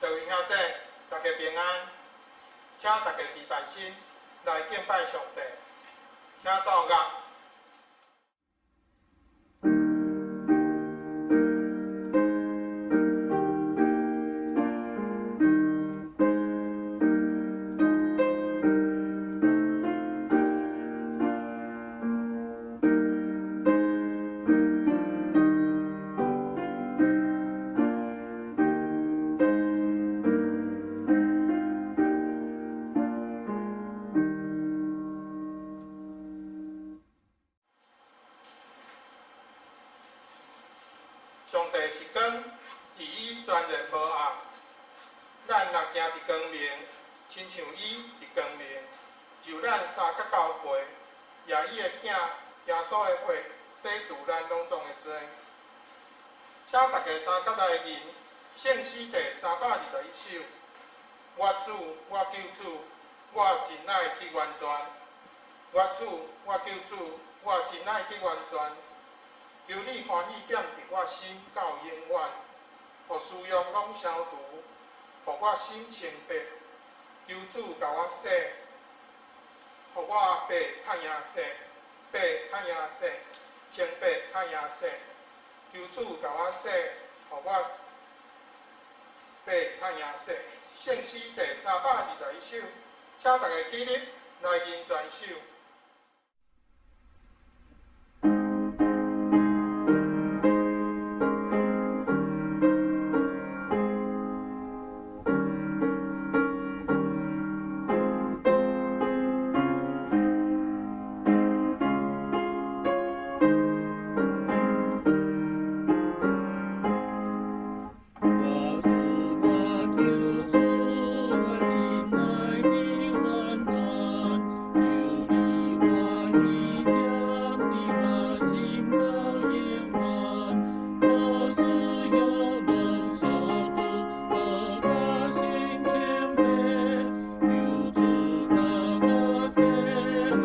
各位兄弟，大家平安，請大家禮拜心來敬拜上帝，請奏樂。上帝是光，佇伊全然無暗。咱若行佇光明，親像伊佇光明，就咱相佮交陪，也伊的囝耶穌的血洗除咱攏總的罪。請大家相佮來吟聖詩第321首。我主，我救主，我真愛得完全。我主，我救主，我真愛得完全。求你歡喜踮佇我心到永遠，予私欲攏消除，予我心清白。求主共我洗，予我白較贏雪，白較贏雪，清白較贏雪。求主共我洗，予我白較贏雪。聖詩第321首，請大家起立來吟全首。我主，我救主，我真愛得完全，求你歡喜踮佇我心到永遠，予私欲攏消除，予我心清白，求主共我洗，予我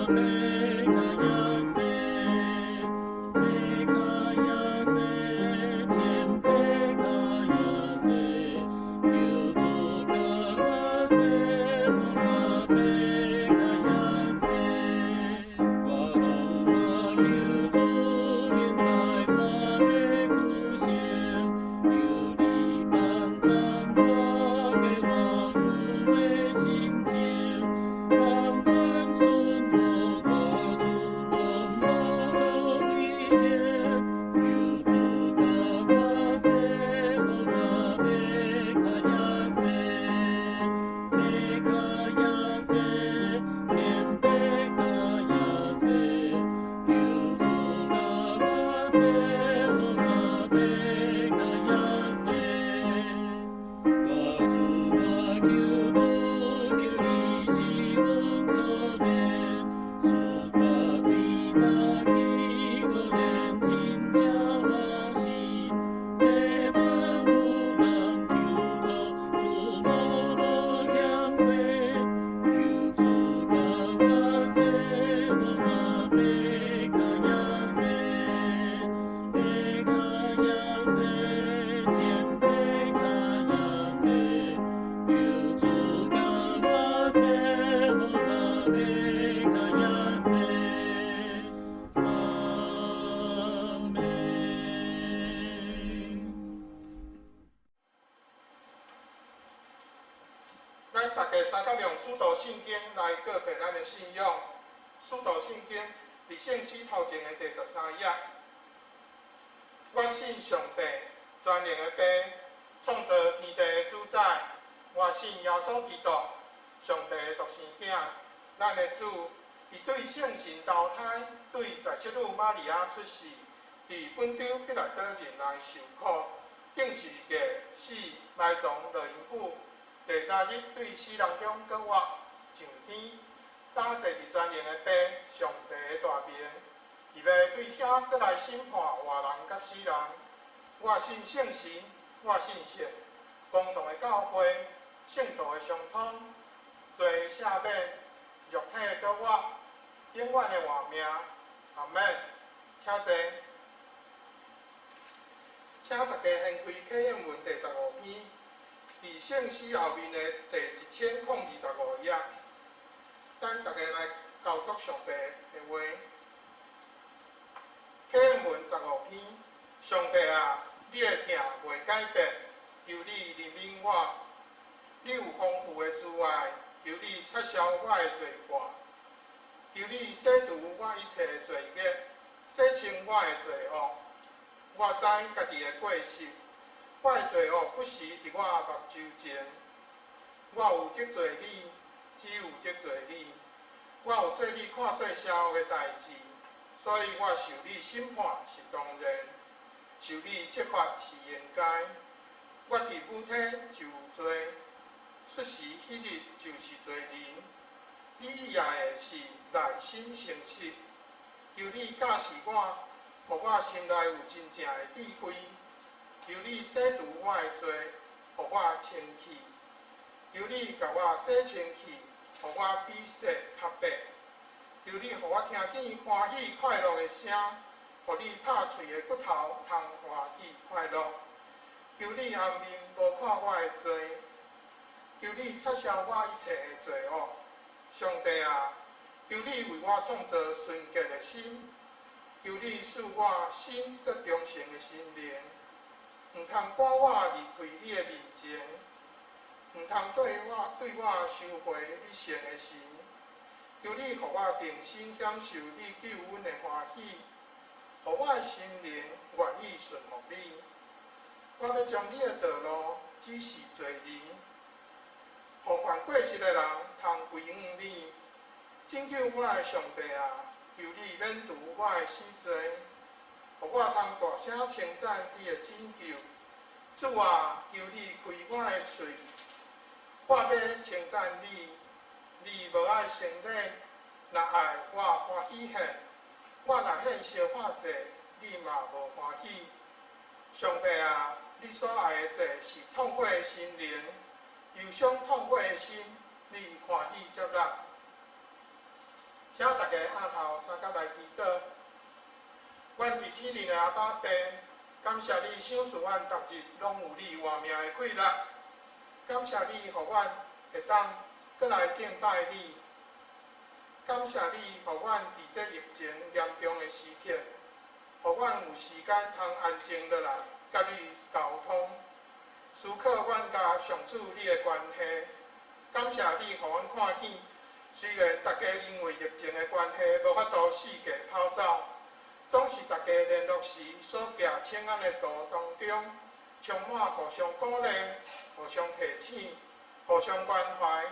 白較贏雪，白較贏雪，清白較贏雪，求主共我洗，予我白較贏雪。我主我救主，願在我的故鄉，求你幫贊我，給我有的心情，甘願順服我主，攏無閣遺言，求主共我洗，予我白較贏雪，白較贏雪，清白較贏雪，求主共我洗，予我白較贏雪。我主我救主，求你使阮可憐，使我對今去，果然真正活心，禮拜有人求托，主無無嫌虧，求主共我洗，予我白較贏雪，白較贏雪，清白較贏雪，求主共我洗，予我白較贏雪。阿們。咱大家相佮用使徒信經來告白咱的信仰。使徒信經佇聖詩頭前的第13頁。我信上帝，全能的父，創造天地的主宰。我信耶穌基督，上帝的獨生囝，咱的主。伊對聖神投胎，對在聖女瑪利亞出世，佇本丟彼拉多人來受苦，釘十字架死，埋葬落陰府。第三日對死人中閣活，上天，搭坐佇全能的父上帝的大爿，伊欲對遐閣來審判活人佮死人。我信聖神，我信聖公同的教會，聖徒的相通，罪赦免，肉體的閣活，永遠的活命。阿們。請坐。請大家掀開啟應文第15篇。聖詩後面的第1025頁。咱逐家來交託上帝的話。啟應文15篇，上帝啊，你的疼袂改變，求你憐憫我。你有豐富的慈愛，求你擦消我的罪過，求你洗除我一切的罪孽，洗清我的罪惡。我知家己的過失，我的罪惡不時佇我目睭前。我有得罪你，只有得罪你。我有做你看做邪惡的代誌，所以我受你審判是當然，受你責罰是應該。我佇母體就有罪，出時彼日就是罪人。你意愛的是內心誠實，求你教示我，予我心內有真正的智慧。求你洗除我的罪，予我清氣。求你共我洗清氣，予我比雪較白。求你予我聽見歡喜快樂的聲，予你拍碎的骨頭通歡喜快樂。求你掩面無看我的罪，求你擦消我一切的罪惡。上帝啊，求你為我創造純潔的心，求你賜我新閣忠誠的心靈，毋通趕我離開你的面前，毋通對我收回你聖的神。求你予我重新享受你救恩的歡喜，予我的心靈願意順服你。我欲將你的道路指示罪人，予犯過失的人通歸向你。拯救我的上帝啊，求你免除我的死罪，予我通大聲稱讚你的拯救。主啊，求你開我的喙，我欲稱讚你。你無愛牲禮，若愛我歡喜獻；我若獻燒化祭，你嘛無歡喜。上帝啊，你所愛的祭是痛悔的心靈，憂傷痛悔的心，你歡喜接納。請大家徛頭相佮來祈禱。阮佇天頂的阿爸父，感謝你賞賜阮逐日攏有你活命的氣力，感謝你予阮會當閣來敬拜你，感謝你予阮佇這疫情嚴重的時刻，予阮有時間通安靜落來，佮你溝通，思考阮佮上主你的關係。感謝你予阮看見，雖然大家因為疫情的關係無法度四界跑走，總是大家聯絡時所行請安的途當中，充滿互相鼓勵、互相提醒、互相關懷，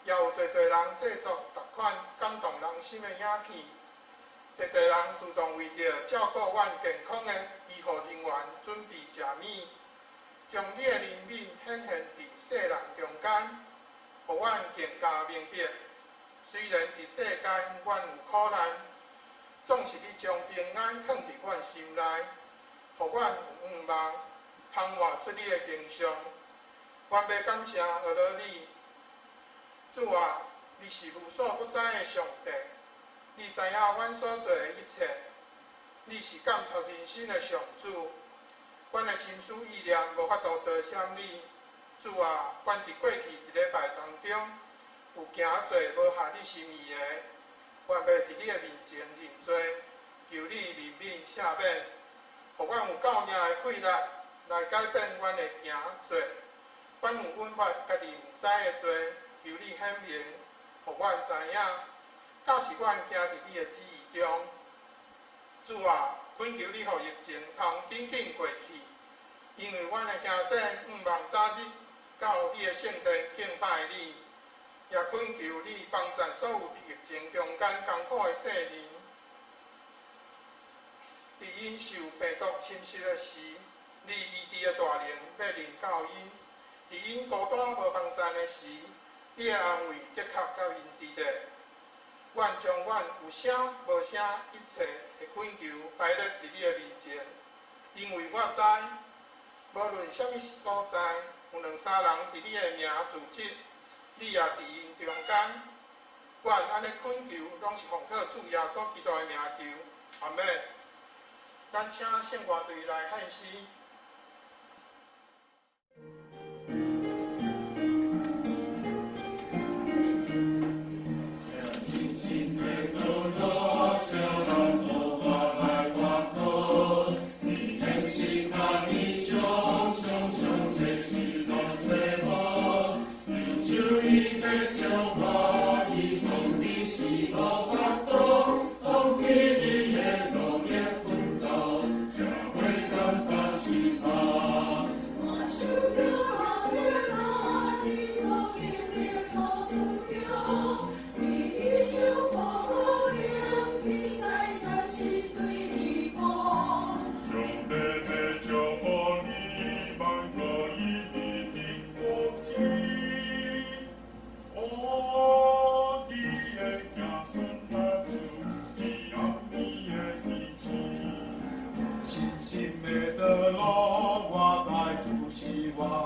也有濟濟人製作逐款感動人心的影片，濟濟人主動為著照顧阮健康的醫護人員準備食物，將你的憐憫顯現佇世人中間，予阮更加明白。雖然佇世間阮有苦難，總是你將平安囥佇阮心內，予阮有向望，通活出你的形象。阮欲感謝阿羅你，主啊，你是無所不知的上帝，你知影阮所做的一切，你是鑒察人心的上主。阮的心思意念無法度逃閃你，主啊，阮佇過去一禮拜當中有行做無合你心意的，阮欲佇你的面前認罪，求你憐憫赦免，予阮有夠命的氣力來改變阮的行做。阮有阮法家己毋知的罪，求你顯明，予阮知影，教示阮行佇你的旨意中。主啊，懇求你予疫情通緊緊過去，因為阮的兄弟向望早日到你的聖殿敬拜你，也懇求你幫助所有佇疫情中間艱苦的世人，佇𪜶受病毒侵襲的時，你醫治的大能欲臨到𪜶；佇𪜶孤單無幫贊的時，你的安慰的確佮𪜶佇咧。阮將阮有聲無聲一切的懇求擺列佇你的面前，因為我知，無論啥物所在，有兩三人佇你的名聚集，你也佇𪜶中間。阮按呢懇求，攏是奉靠主耶穌基督的名求，阿們。咱請聖歌隊來獻詩。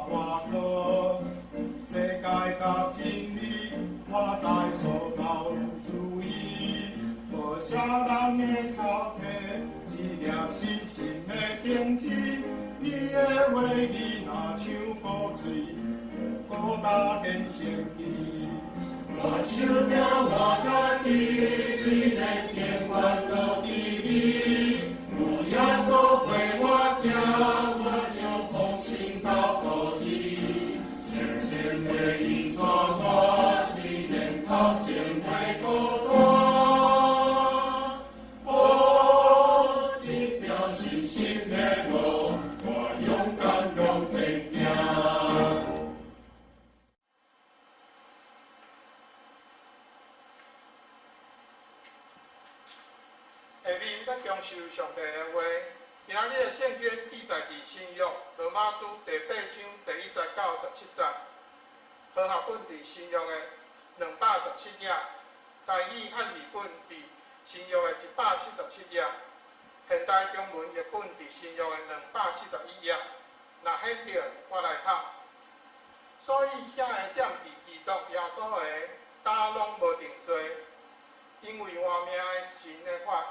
我活世界佮真理，我知所造有主意，無啥人會偷提這粒神聖的種子。你的話語若像雨水，孤單變成枝。我想聽我家己，雖然永遠都佇你，有耶穌陪我行，我將放心交予伊。聖神會引導我，雖然頭前會孤單。哦，這條信心的路，我勇敢向前行。下面欲享受上帝的話，今仔日的聖經記載佇新約羅馬書第八章第一節到十七節，和合本佇新約的217頁，台語漢字本佇新約的177頁，現代中文譯本佇新約的241頁。若顯著，我來讀。所以遐个踮佇基督耶穌的，今攏無定罪，因為活命的神的法，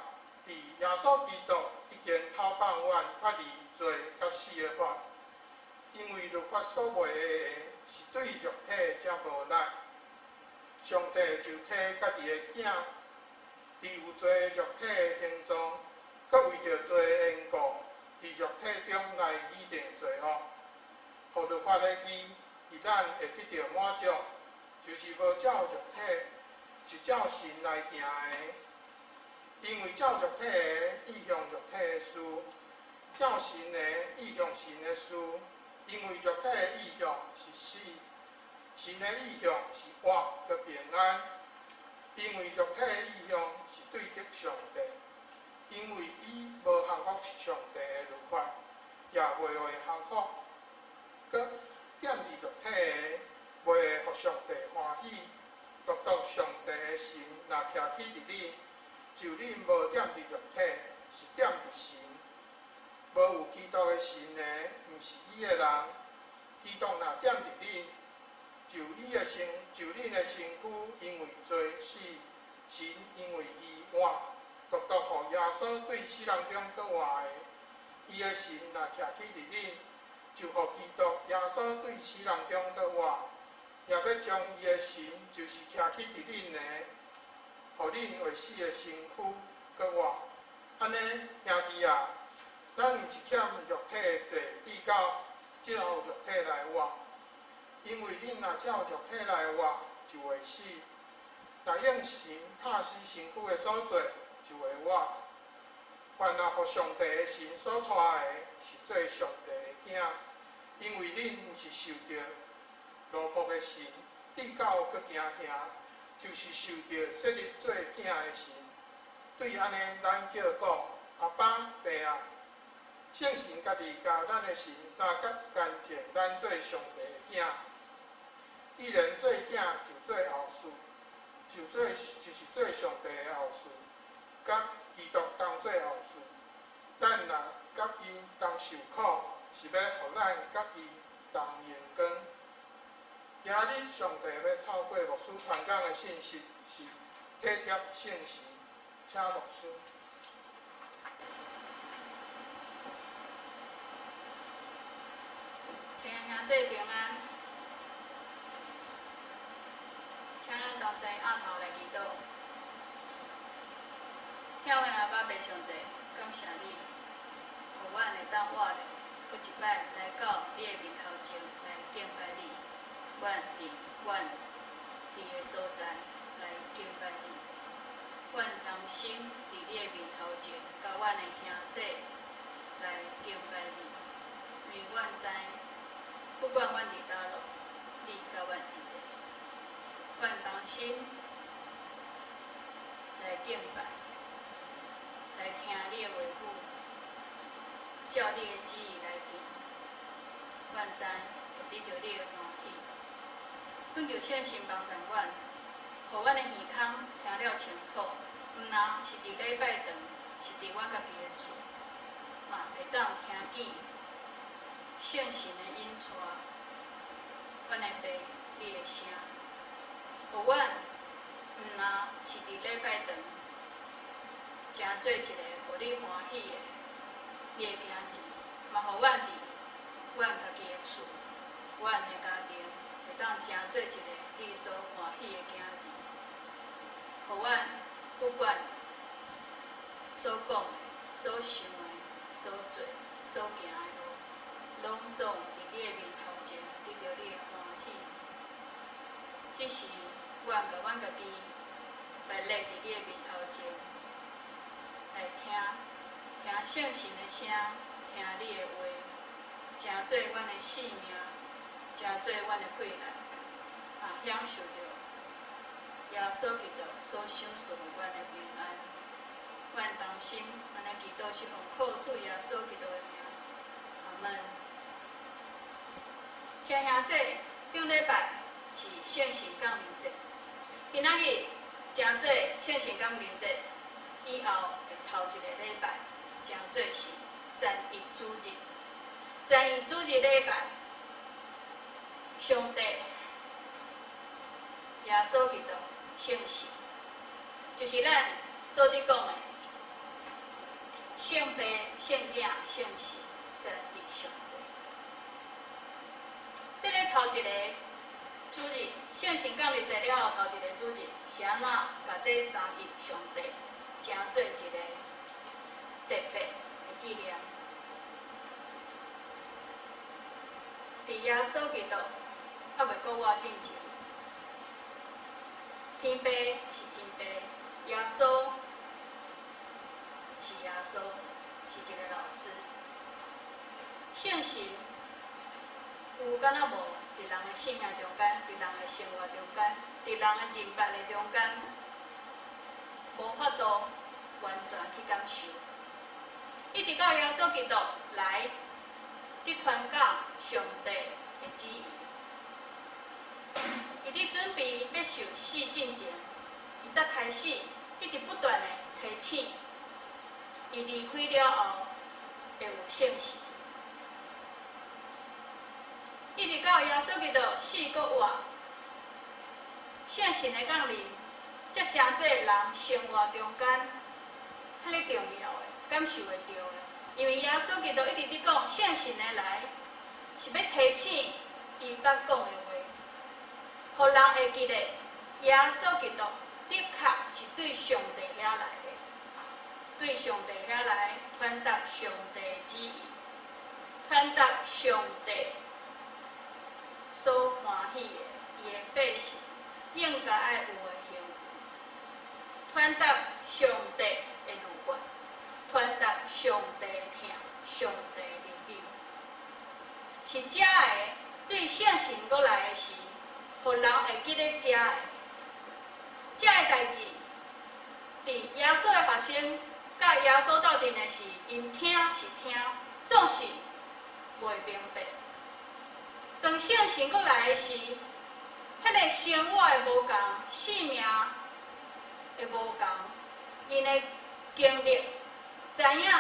佇耶穌基督已經透放阮脫離罪佮死的法，因為律法所賣的是對肉體才無力。上帝就差家己的囝，佇有罪的肉體的形狀，閣為著罪的緣故，佇肉體中來擬定罪惡，予律法的義，佇咱會得著滿足，就是無照肉體，是照神來行的。因為照肉體的意向肉體的事，照神的意向神的事。因為肉體的意向是死，神的意向是活閣平安。因為肉體的意向是對敵上帝，因為伊無降服上帝的律法，也袂會降服。閣踮佇肉體的，袂會予上帝歡喜。獨獨上帝的神若徛起佇你，就恁無踮佇肉體，是踮佇神。無有基督的神的，毋是伊的人。基督若踮佇恁，就你的身，就恁的身軀因為罪死，神因為義活。獨獨予耶穌對死人中閣活的，伊的神若徛起佇恁，就予基督耶穌對死人中閣活，也欲將伊的神，就是徛起佇恁的，予恁會死的身軀閣活。按呢，兄弟啊，咱毋是欠肉體的債，至到照肉體來活。因為恁若照肉體來活，就會死；若用神拍死身軀的所做，就會活。凡若予上帝的神所帶的，是做上帝的囝。因為恁毋是受著奴僕的神，至到閣驚嚇，就是受著設立做囝的神。對按呢，咱叫講阿爸父啊，聖神家己共咱的神相佮乾淨，咱做上帝的囝。既然做囝，就做後嗣，就做就是做上帝的後嗣，佮基督同做後嗣。咱若佮伊同受苦，是欲予咱佮伊同榮光。今日上帝欲透過牧師傳講的信息是體貼聖神，請牧師。親愛兄弟平安，請咱同齊徹頭來祈禱。疼阮阿爸父上帝，感謝你，予阮會當活咧，閣一擺來到你的面頭前來敬拜你。阮佇阮佇的所在來敬拜你。阮同心佇你的面頭前，佮阮的兄弟來敬拜你，因為阮知，不管阮佇佗落，你佮阮佇咧。阮同心來敬拜，來聽你的話語，照你的旨意來行。阮知會得著你的歡喜。懇求聖神幫助阮，予阮的耳孔聽了清楚，毋但是佇禮拜堂，是佇阮家己的厝，嘛會當聽見聖神的引帶，阮的爸，你的聲，予阮毋若是佇禮拜堂，成做一個予你歡喜的你的囝兒，嘛予阮佇阮家己的厝、阮的家庭，會當成做一個你所歡喜的囝兒。予阮不管所講的、所想的、所做、所行的路，攏總佇你的面頭前得著你的歡喜。這是阮共阮家己來立佇你的面頭前，來聽聽聖神的聲，聽你的話，成做阮的性命，成做阮的氣力，啊，享受著耶穌基督所賞賜予阮的平安。阮同心按呢祈禱是奉靠主耶穌基督的名，阿門。親兄弟，頂禮拜是聖神降臨節，今仔日成做聖神降臨節以後的頭一個禮拜，成做是三一主日。三一主日禮拜，上帝耶穌基督聖神，就是咱所佇講的聖父、聖囝、聖神三一上帝。這个頭一個主日，聖神降臨節了後頭一個主日，是按怎共這三一上帝成做一個特別的紀念？佇耶穌基督猶未閣活進前，天父是天父，耶穌是耶穌，是一個老師。聖神有敢若無佇人的性命中間，佇人的生活中間，佇人的認捌的中間，無法度完全去感受。一直到耶穌基督來，佇傳講上帝的旨意，伊佇準備欲受死進前，伊才開始一直不斷的提醒，伊離開了後會有聖神。一直到耶穌基督死閣活，聖神的降臨，才成做人生活中間彼个重要的、感受會著的。因為耶穌基督一直佇講，聖神的來是欲提醒伊捌講的話，予人會記得耶穌基督的確是對上帝遐來的，對上帝遐來傳達上帝旨意，傳達上帝所歡喜的，伊的百姓應該愛有的行為，傳達上帝的律法，傳達上帝的疼，上帝的憐憫，是這个對聖神閣來的時，予人會記得這个。這个代誌，佇耶穌的學生佮耶穌鬥陣的時，𪜶聽是聽，總是袂明白。當聖神閣來的時，彼个生活的無仝，性命的無仝，𪜶的經歷，知影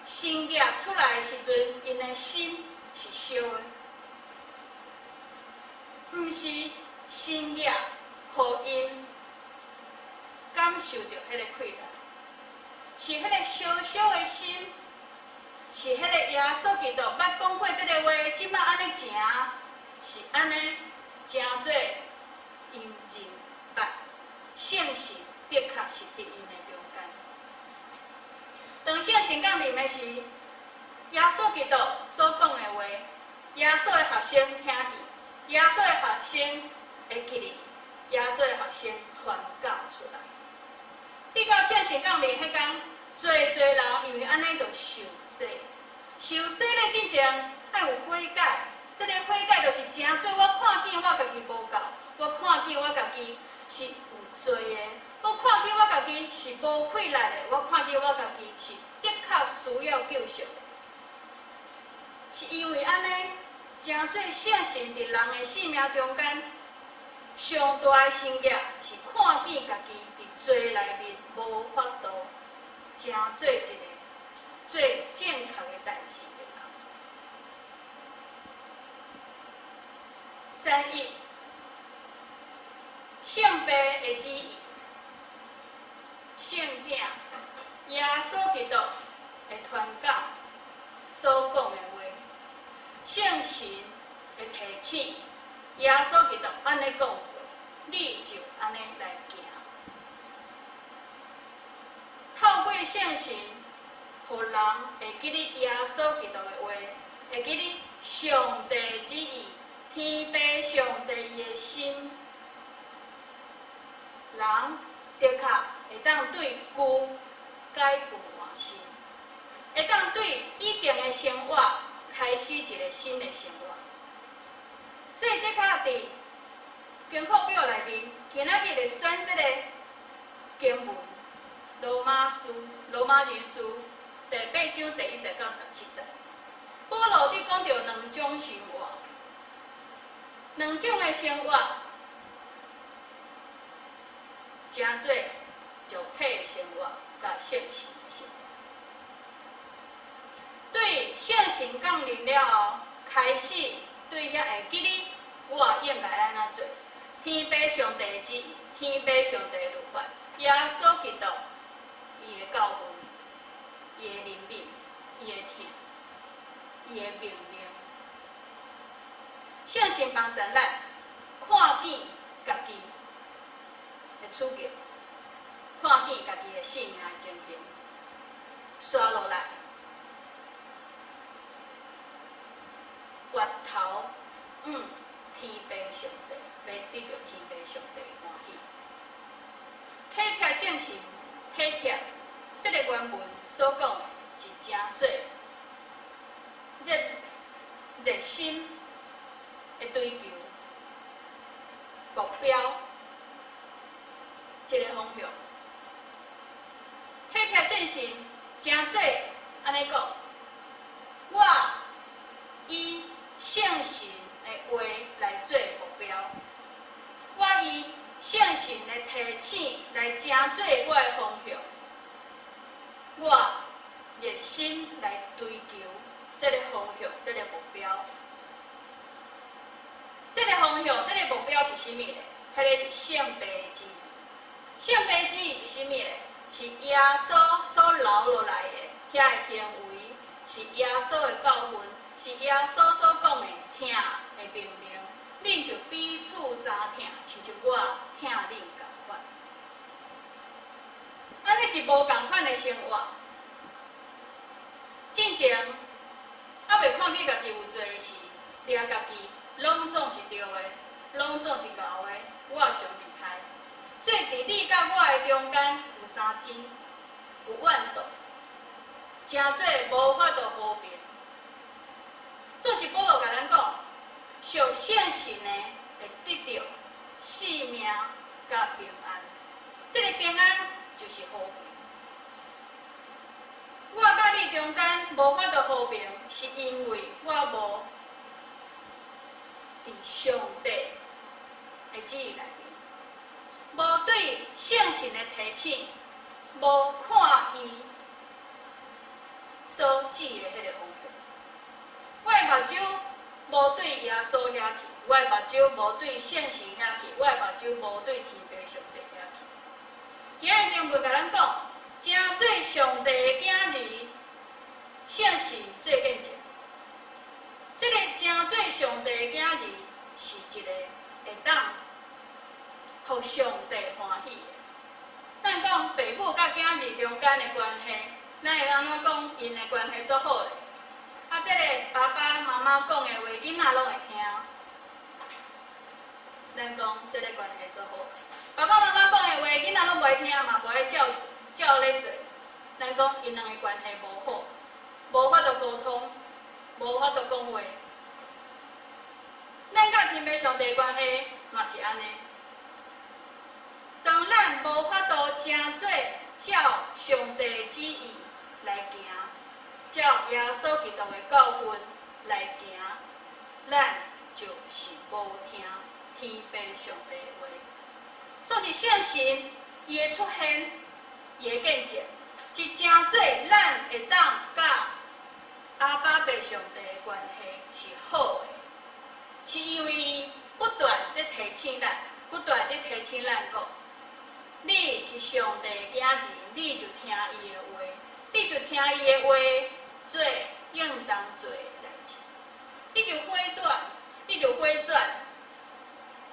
神跡出來的時陣，𪜶的心是燒的，毋是神跡予𪜶感受著彼個氣力，是彼个燒燒的心，是彼個耶穌基督捌講過這个話，這擺按呢行，是按呢成做𪜶認捌聖神的確是佇𪜶的中間。當聖神降臨的時，耶穌基督所講的話，耶穌的學生聽見，耶穌的學生會記得，耶穌的學生傳教出來。比較聖神降臨彼工，濟濟人因為按呢就受洗，受洗咧進前愛有悔改，這个悔改就是成做我看見我家己無夠，我看見我家己是有罪的，我看見我家己是無氣力的，我看見我家己是的確需要救贖的，是因為按呢，成做聖神佇人的性命中間，上大的神跡是看見家己佇罪內面無法度成做一個做正確的代誌的人。三一，聖父的旨意，聖囝耶穌基督的傳講所講的話，聖神的提醒，耶穌基督按呢講過，你就按呢來行。透過聖神，予人會記得耶穌基督的話，會記得上帝旨意，天父上帝伊的心，人的確會當對舊改舊換新，會當對以前的生活開始一個新的生活。所以的確佇功課表內面，今仔日來選這個經文，羅馬書、羅馬人書第八章第一節到十七節。保羅佇講著兩種生活，兩種的生活，誠做肉體的生活，佮聖神的生活。對聖神降臨了後，開始對遐會記得我應該按怎做。天父上帝的旨意，天父上帝的律法，耶穌基督伊的教訓，伊的憐憫，伊的疼，伊的命令。聖神幫助咱看見家己的處境，看見家己的性命的情形，煞落來，回頭向天父上帝，欲得著天父上帝的歡喜。體貼聖神，體貼這个原文所講的是誠做熱熱心的追求目標這个方向。體貼聖神，誠做按呢講，我以聖神的話來做目標，我以聖神的提醒來誠做我的方向，我熱心來追求這个方向，這个目標。這个方向，這个目標是啥物咧？彼个是聖父的旨意。聖父的旨意是啥物咧？是耶穌所留落來的遐个行為，是耶穌的教訓，是耶穌所講的疼的命令。恁就彼此相疼，親像我疼恁仝款。按呢是無仝款的生活。進前猶未看見家己有罪時，掠家己攏總是對的，攏總是𠢕的，我上厲害。所以佇你佮我的中間有三親，有怨妒，誠做無法度和平。這是保羅共咱講，屬聖神的會得著性命佮平安。這个平安就是和平。我佮你中間無法度和平，是因為我無佇上帝的旨意內面，無對聖神的提醒，無看伊所指的彼个方向。我的目睭無對耶穌遐去，我的目睭無對聖神遐去，我的目睭無對天父上帝遐去。今日經文共咱講，誠做上帝的囝兒，聖神做見證。這个誠做上帝的囝兒是一个會當予上帝歡喜的。咱講父母佮囝兒中間的關係，咱會按怎講？𪜶的關係足好咧。啊，這个爸爸媽媽講的話，囡仔攏會聽。咱講這个關係足好。爸爸媽媽講的話，囡仔攏無愛聽嘛，無愛照照咧做。咱講𪜶兩个關係無好，無法度溝通，無法度講話。咱佮天父上帝的關係嘛是按呢。當咱無法度誠做照上帝的旨意來行，照耶穌基督的教訓來行，咱就是無聽天父上帝的話。總是聖神伊的出現，伊的見證，是誠做咱會當佮阿爸父上帝的關係是好的。是因為不斷佇提醒咱，不斷佇提醒咱講，你是上帝的囝兒，你就聽伊的話，你就聽伊的話，做應當做的代誌。你就回轉，你就回轉，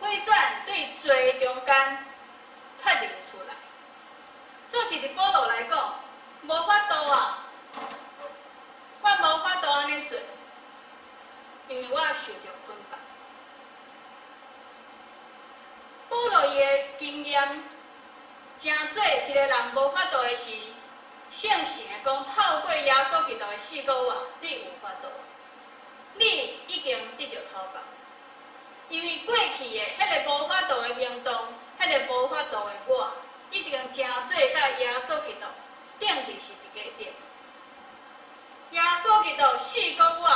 回轉對罪中間脫離出來。這是佇保羅來講，無法度啊，我無法度按呢做，因為我受著捆綁。保羅伊的經驗，成做一個人無法度的時，聖神會講透過耶穌基督的死閣活，你有法度，你已經得著脫綁。因為過去的彼個無法度的行動，彼個無法度的我，已經成做佮耶穌基督釘佇十字架頂。耶穌基督死閣活，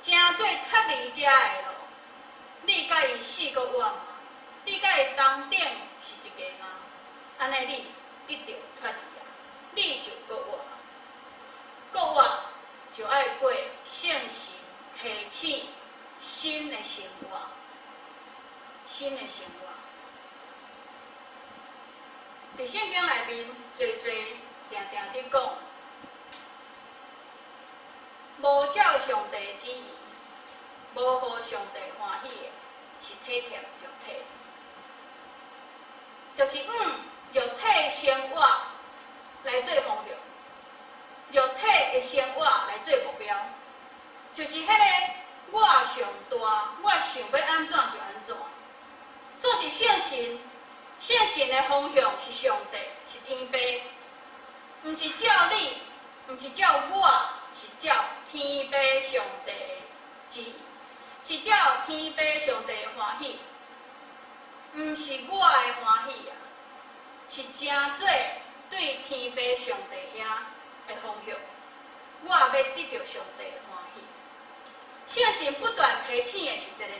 成做脫離這的路，你佮伊死閣活嗎？你佮伊同釘十字架嗎？按呢你得著脫離啊，你就閣活，閣活就愛過聖神提醒新的生活，新的生活。佇聖經內面，濟濟定定佇講，無照上帝旨意，無予上帝歡喜的，是體貼肉體，就是按肉體生活來做方向，肉體的生活來做目標，就是彼個我上大，我想欲按怎就按怎。總是聖神，聖神的方向是上帝，是天父，毋是照你，毋是照我，是照天父上帝的旨意，是照天父上帝的歡喜，毋是我的歡喜啊，是成做對天父上帝遐的方向，我欲得著上帝的歡喜。聖神不斷提醒的是這个，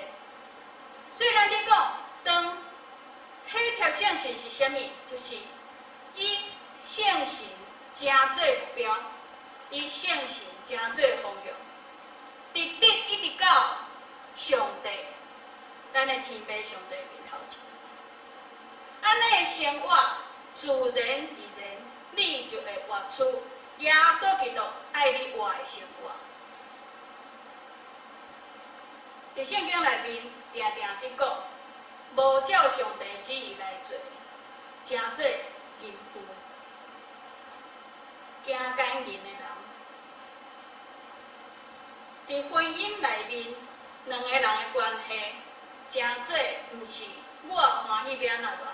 所以咱咧講，當體貼聖神是啥物？就是以聖神成做目標，以聖神成做方向，直直一直到上帝，咱的天父上帝面頭前。按呢的生活，自然而然，你就會活出耶穌基督愛你活的生活。佇聖經內面，定定佇講，無照上帝旨意來做，成做淫婦，行姦淫的人。佇婚姻內面，兩个人的關係，成做毋是我歡喜欲按怎就按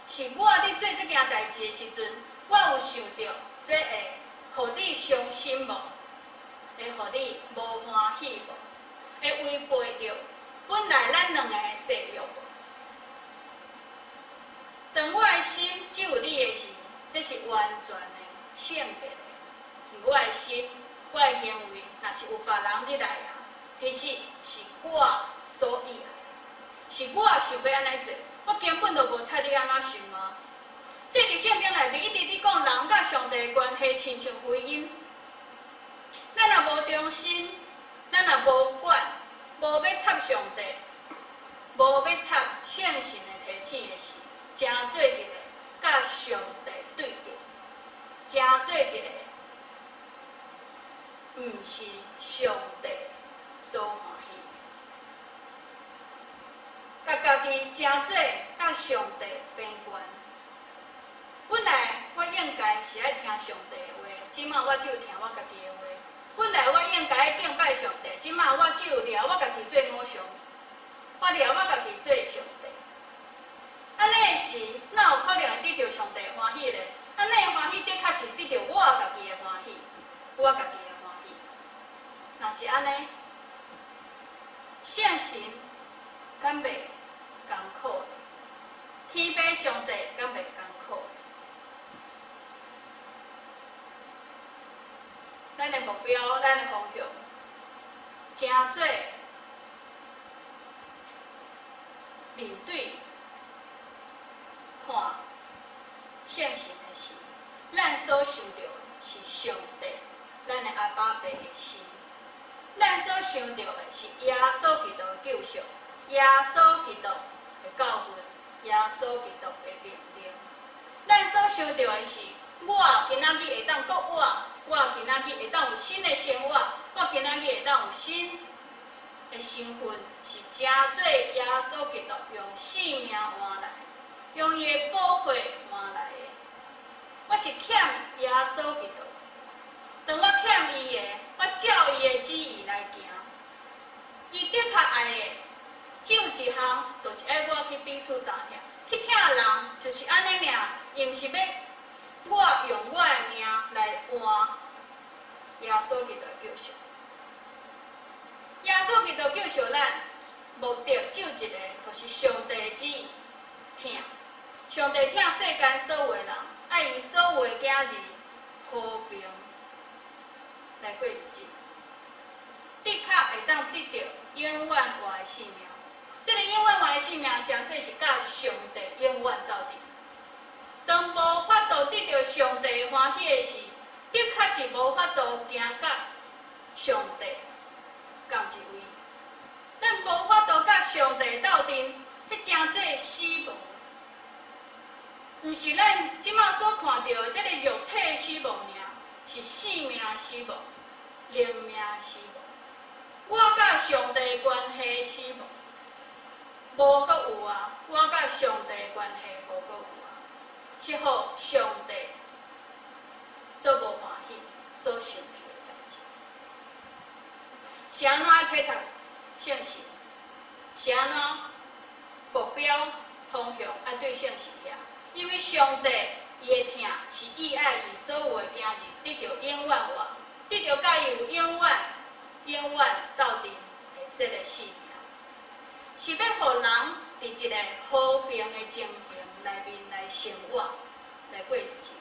怎，是我佇做這件代誌的時陣，我有想著這會予你傷心無？會予你無歡喜無？會違背著本來咱兩个的誓約無？當我的心只有你的時，這是完全的聖潔的。我的心，我的行為，若是有別人入來啊，其實是我所意愛的，是我想欲按呢做，我根本就無睬你按怎想啊。所以佇聖經內面一直佇講人佮上帝的關係，親像婚姻。咱若無忠心，咱若無管，無欲插上帝，無欲插聖神的提醒的時，成做一个佮上帝對著，成做一个毋是上帝所歡喜，共家己成做佮上帝平懸。本來我應該是愛聽上帝的話，這馬我只有聽我家己的話。本來我應該愛敬拜上帝，這馬我只有掠我家己做偶像，我掠我家己做上帝。按呢的時，哪有可能會得著上帝歡喜咧？按呢的歡喜，的確是得著我家己的歡喜，我家己的歡喜。若是按呢，聖神敢袂艱苦？天父上帝敢袂艱苦？咱的目標，咱的方向，成做面對看聖神的時，咱所想著的是上帝，咱的阿爸父的心。咱所想著的是耶穌基督的救贖，耶穌基督的教訓，耶穌基督的命令。咱所想著的是，我今仔日會當閣活，我今仔日會當有新的生活，我今仔日會當有新的身份，是成做耶穌基督用性命換來，用伊的寶血換來的。我是欠耶穌基督，當我欠伊的，我照伊的旨意來行。伊的確愛的，只有一項，就是愛我去彼此相疼，去疼人，就是按呢爾。伊毋是欲我用我的命來換耶穌基督的救贖。耶穌基督救贖咱，目的只有一個，就是上帝的旨意，疼。上帝疼世間所有的人，愛伊所有的囝兒和平來過日子，的確會當得著永遠活的生命。這個永遠活的生命，誠做是佮上帝永遠鬥陣。當無法度得著上帝歡喜的時，的確是無法度行佮上帝仝一位。咱無法度佮上帝鬥陣，彼誠做死亡，毋是咱這馬所看著的這個肉體死亡爾，是性命死亡、靈命死亡。我佮上帝關係死亡，無閣有啊！我佮上帝關係無閣有啊！是予上帝所無歡喜、所生氣的代誌。是按怎體貼聖神？是按怎目標方向愛對聖神遐？因為上帝伊的疼是伊愛伊所有的囝兒得著永遠活，得著佮伊有永遠、永遠鬥陣的這個生命，是欲予人佇一個和平的情形內面來生活、來過日子，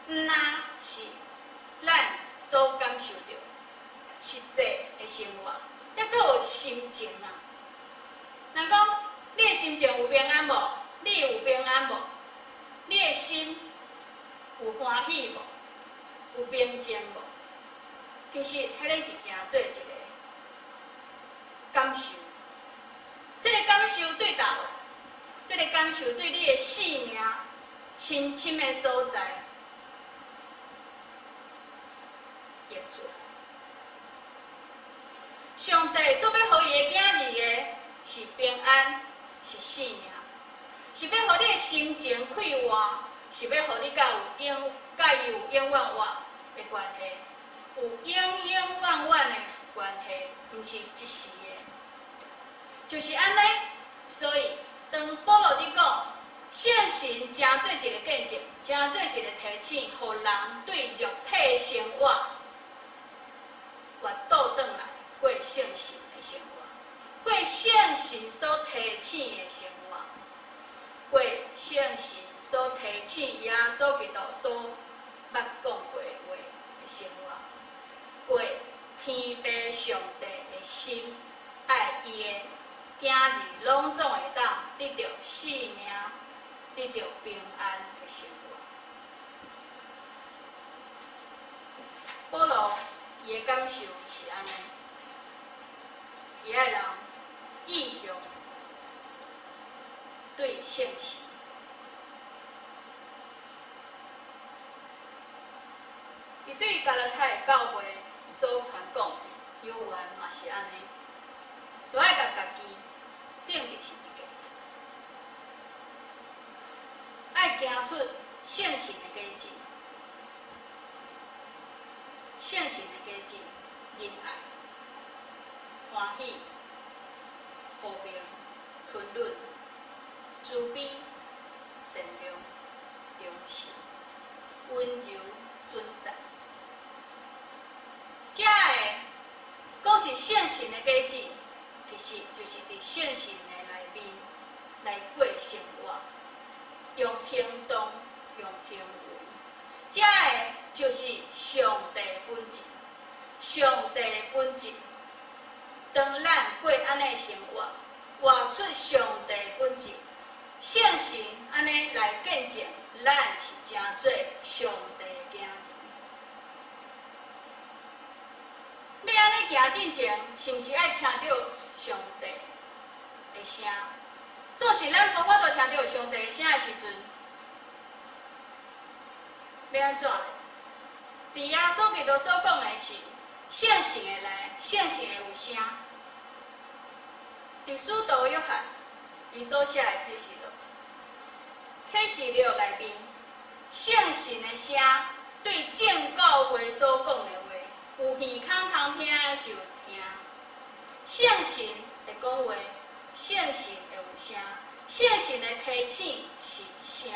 毋若是咱所感受著實際的生活，抑閣有心情啊。人講，你的心情有平安無？你有平安無？你的心有歡喜無？有平靜無？其實，彼个是誠做一個感受。這個感受對佗落？這個感受對你的性命深深的所在溢出來。上帝所欲予伊的囝兒的是平安，是性命，是欲予你的心情快活，是欲予你佮有永佮伊有永遠活的關係，有永永遠遠的關係，毋是一時的，就是按呢。所以，當保羅佇講聖神誠做一個見證，誠做一個提醒，予人對肉體生活越倒轉來過聖神的生活，過聖神所提醒的生活，過聖神所提醒耶穌基督所捌講過的話的生活，過天父上帝的心，愛伊的囝兒攏總會當得著性命，得著平安的生活。保羅伊的感受是按呢，伊愛人意向對聖神。伊對加拉太教會所傳講的猶原嘛是按呢，都愛共家己定佇是一個，愛行出聖神的果子，聖神的果子，仁愛、歡喜、和平、吞忍、慈悲、善良、忠信、溫柔、准讚。這个講是聖神的果子，其實就是佇聖神的內面來過生活，用行動、用行為。這个就是上帝本質，上帝本質。當咱過按呢生活，活出上帝本質，聖神按呢來見證，咱是成做上帝囝兒。欲欲按呢行進前，是毋是愛聽著上帝的聲？總是咱無法度聽著上帝的聲的時陣，欲按怎咧？佇耶穌基督所講的是聖神會來，聖神會有聲。佇使徒約翰伊所寫的啟示錄，啟示錄內面聖神的聲對眾教會所講的話，有耳孔通聽的就聽。聖神會講話，聖神會有聲，聖神的提醒是聲，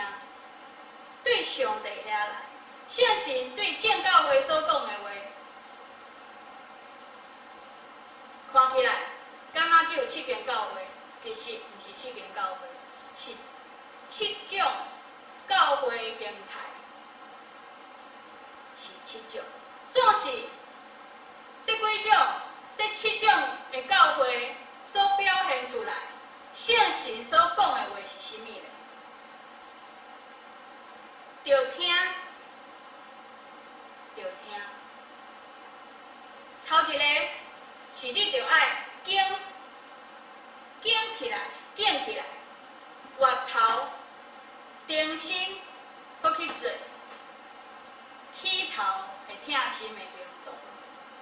對上帝遐來。聖神對眾教會所講的話，看起來敢若只有七間教會，其實毋是七間教會，是七種教會形態，是七種。總是這幾種、這七種的教會所表現出來，聖神所講的話是啥物咧？著聽。著聽，頭一個是你著愛警警起來，警起來，回頭，重新閣去做起頭的疼心的行動，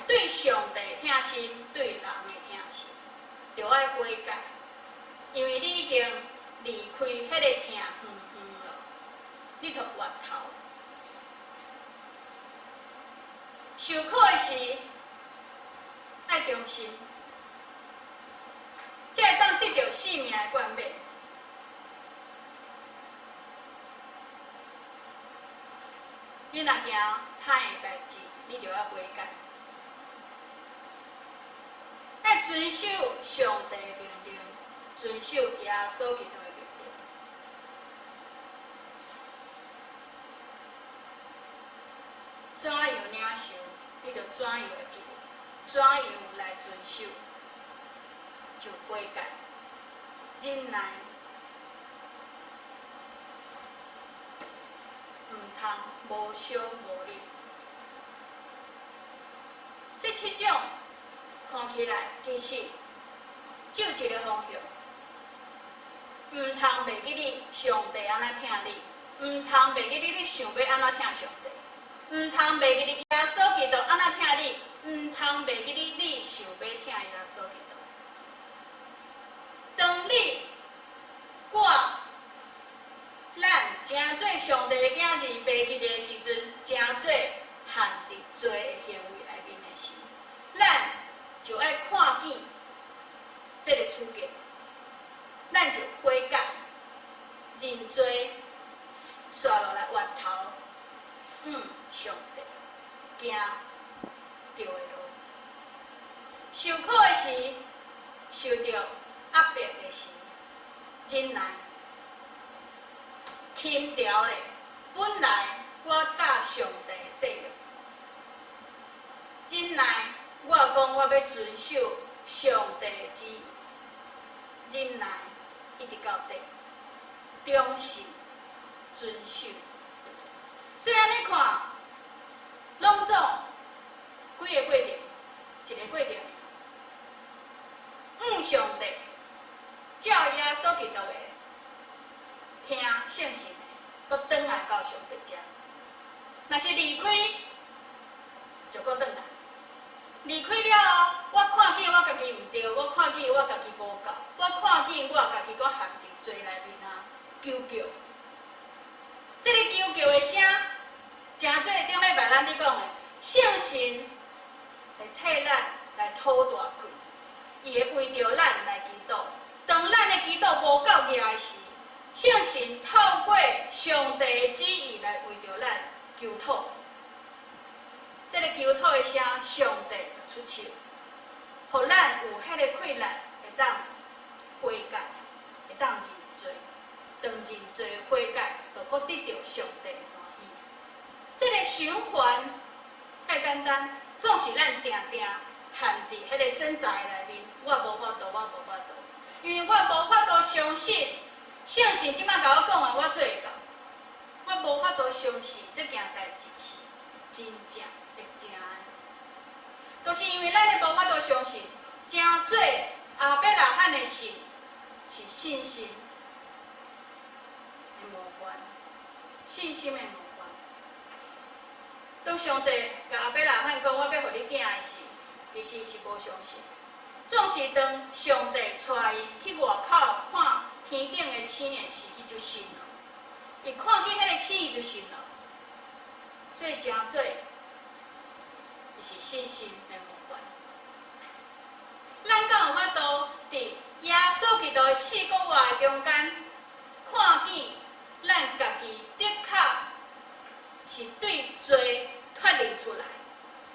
對上帝的疼心，對人的疼心，著愛悔改，因為你已經離開彼個疼遠遠了，你著回頭。受苦的時，愛忠心，才會當得著性命的冠冕。你若驚歹的代誌，你就愛悔改，愛遵守上帝的命令，遵守耶穌基督的命令。怎樣領受，你就怎樣會記得；怎樣來遵守，就悔改、忍耐，毋通無小無力。這七種看起來其實只有一個方向，毋通袂記你上帝按怎疼你，毋通袂記你你想欲按怎疼上帝。毋通袂記你耶穌基督按怎疼你，毋通袂記你你想欲疼耶穌基督。當你、我、咱成做上帝的囝兒袂記得的時陣，成做陷佇罪的行為內面的時，咱就愛看見這個處境，咱就悔改、認罪，煞落來回頭。上帝行對的路，受苦的時，受著壓迫的時，忍耐，輕佻咧。本來我佮上帝勢力，忍耐，我講我欲遵守上帝的旨意，忍耐一直到底，忠心遵守。所以按呢看，攏總幾個過程，一個過程。向上帝照耶穌基督的聽聖神的，閣轉來到上帝遮。若是離開，就閣轉來。離開了後，我看見我家己毋對，我看見我家己無夠，我看見我家己閣陷佇罪內面啊，求救。這个求救的聲，誠做頂禮拜咱咧講的，聖神會替咱來討大氣，伊會為著咱來祈禱。當咱的祈禱無夠額的時，聖神透過上帝的旨意來為著咱求討。這个求討的聲，上帝就出手，予咱有彼个氣力會當悔改，會當認罪。當認罪悔改，就閣得著上帝的歡喜。這个循環太簡單，總是咱定定陷佇彼个掙扎的內面。我無法度，我無法度，因為我無法度相信聖神這擺共我講的，我做會到。我無法度相信這件代誌是真正會成的。就是因為咱的無法度相信，成做亞伯拉罕的信是信心的模範，信心的模範。當上帝共亞伯拉罕講我欲予你囝的時，其實是無相信。總是當上帝帶伊去外口看天頂的星的時，伊就信了。伊看見彼个星，伊就信了。所以成做，伊是信心的模範。咱敢有法度佇耶穌基督的死閣活的中間，看見咱家己的確是對罪脫離出來。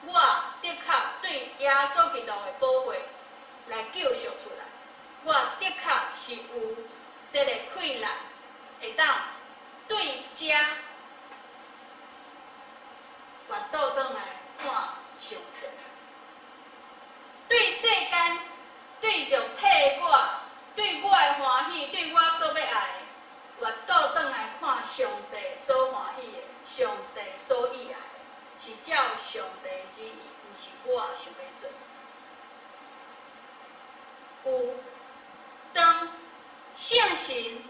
我的確對耶穌基督的寶血來救贖出來。我的確是有這个氣力，會當對遮越倒轉來看上帝。對世間、對肉體的我、對我的歡喜、對我所欲愛的，越倒轉來看上帝所歡喜的、上帝所意愛的，是照上帝的旨意，毋是我想欲做。有當聖神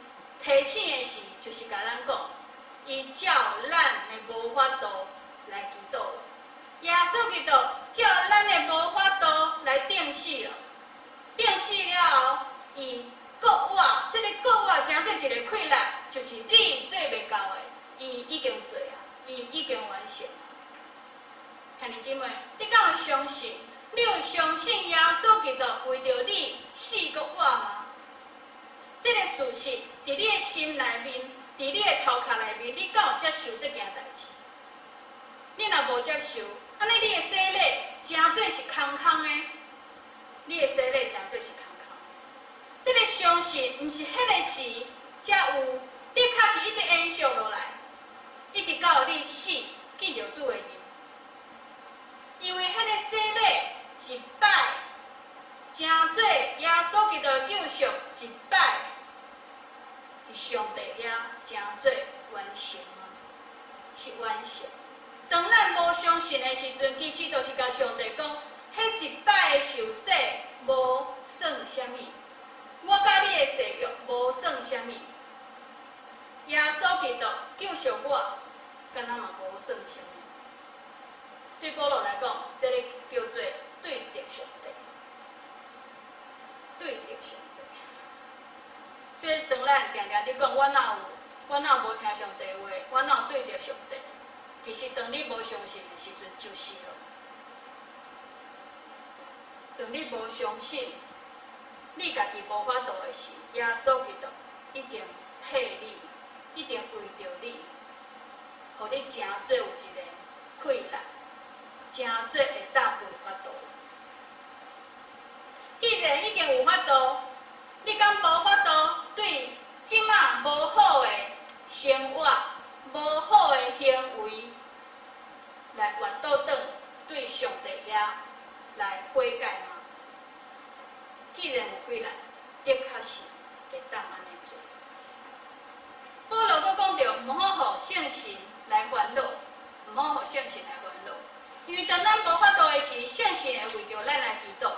提醒的時，就是共咱講，伊照咱的無法度來祈禱。耶穌基督照咱的無法度來釘死了，釘死了後，伊閣活，這个閣活成做一个氣力，就是你做袂到的，伊已經做啊，伊已經完成。兄弟姊妹，你敢有相信？你有相信耶穌基督為著你死閣活嗎？這个事實佇你的心內面，佇你的頭殼內面，你敢有接受這件代誌？你若無接受，按呢你的洗禮成做是空空的，你的洗禮成做是空空。這个相信毋是彼个時才有，的確是一直延續落來，一直到你死見著主的面。因為彼个洗禮一擺，成做耶穌基督的救贖一擺，佇上帝遐成做完成啊，是完成。當咱無相信的時陣，其實就是共上帝講，彼一擺的受洗無算啥物，我佮你的誓約無算啥物。耶穌基督救贖我，敢若嘛無算啥物。對保羅來講，這个叫做對著上帝，對著上帝。所以當咱定定佇講，我哪有，我哪有無聽上帝話，我哪有對著上帝？其實當你無相信的時陣，就是咯。當你無相信，你家己無法度的時，耶穌基督已經替你，已經為著你，予你成做有一个氣力，成做會當有法度。既然已經有法度，你敢無法度對這馬無好的生活、無好的行為來越倒轉對上帝遐來悔改嗎？既然有氣力，的確是會當按呢做。保羅閣講著，毋好予聖神來煩惱，毋好予聖神來煩惱，因為當咱無法度的時，聖神會為著咱來祈禱，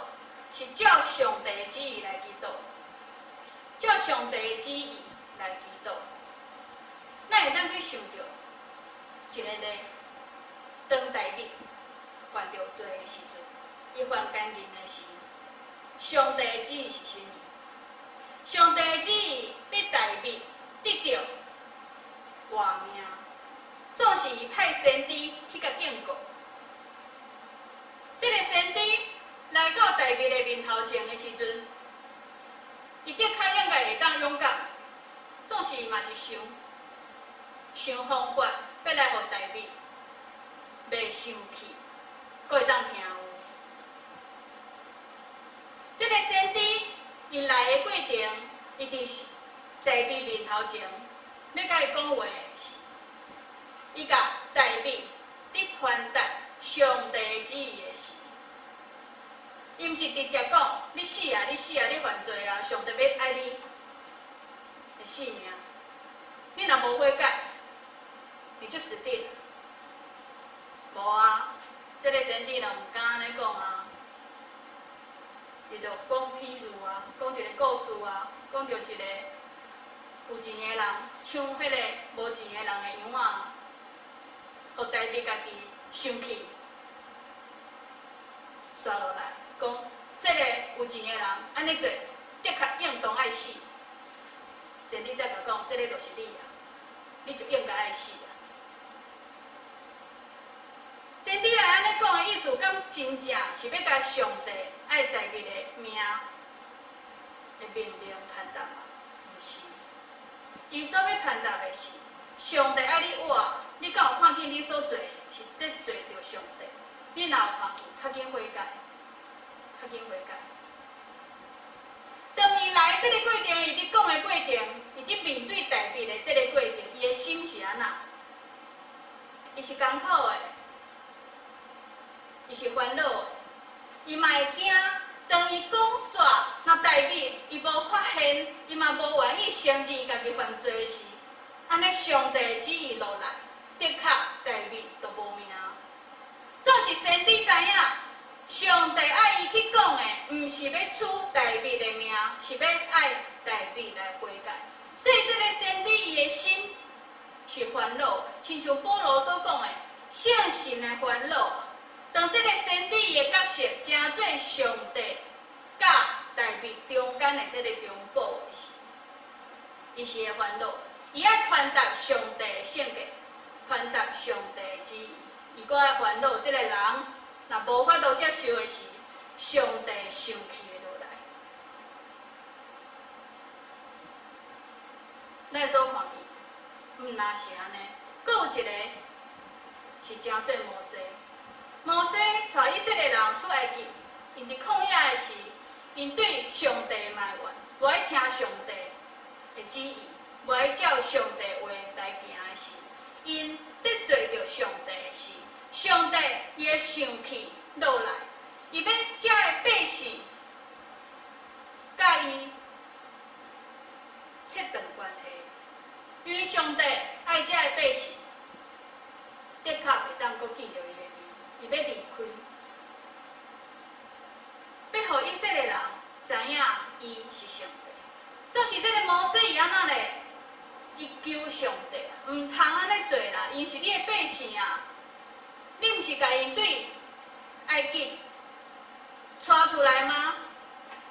是照上帝的旨意來祈禱，照上帝的旨意來祈禱。咱會當去想著一個例，當大衛犯著罪的時陣，伊犯姦淫的時，上帝的旨意是啥物？上帝的旨意欲大衛得著活命，總是伊派先知去共警告。這个先知來到大衛的面頭前的時陣，伊的確應該會當勇敢，總是嘛是想想方法，欲來予大衛袂生氣，閣會當聽有。這个先知伊來的過程，伊佇大衛面頭前，欲共伊講話的是，伊共大衛佇傳達上帝的旨意的時，伊毋是直接講你死啊，你死啊，你犯罪啊，上帝欲愛你的性命。你若無悔改，你就死定了。無啊，這个先知若毋敢按呢講啊。講著一个有錢的人搶彼个無錢的人的羊仔，予大衛家己生氣，煞落來講，這个有錢的人按呢做，的確應當愛死。先知才共講，這个就是你啊，你就應該愛死啊。先知來按呢講的意思，敢真正是欲共上帝愛大衛的命的命令傳達嗎？毋是。伊所欲傳達的是，上帝愛你活，你敢有看見你所做的是得罪著上帝？你若有看見，較緊悔改，較緊悔改。當伊來這个過程，伊佇講的過程，伊佇面對大衛的這个過程，伊的心是按怎？伊是艱苦的，伊是煩惱的，伊嘛會驚。當伊講煞，若大衛伊無發現，伊嘛無願意承認伊家己犯罪時，按呢上帝旨意落來，的確大衛就無命。總是先知知影，上帝愛伊去講的，毋是欲取大衛的命，是欲愛大衛來悔改。所以這个先知伊的心是煩惱，親像保羅所講的，聖神的煩惱。當這个先知伊的角色成做上帝佮大衛中間的這个中保的時，伊是會煩惱，伊愛傳達上帝的性格，傳達上帝的旨意，伊閣愛煩惱這个人若無法度接受的時，上帝生氣會落來。咱所看見，毋但是按呢，閣有一个是成做摩西。摩西帶以色列人出埃及，𪜶佇曠野的時，𪜶對上帝埋怨，無愛聽上帝的旨意，無愛照上帝話來行的時，𪜶得罪著上帝的時，上帝伊會生氣落來，伊欲遮的百姓佮伊切斷關係，因為上帝愛遮的百姓，的確袂當閣見著伊的面，伊欲離開，欲予以色列人知影伊是上帝。總是這个摩西伊按怎咧？伊求上帝，毋通按呢做啦，𪜶是你的百姓啊！你毋是共𪜶對埃及帶出來嗎？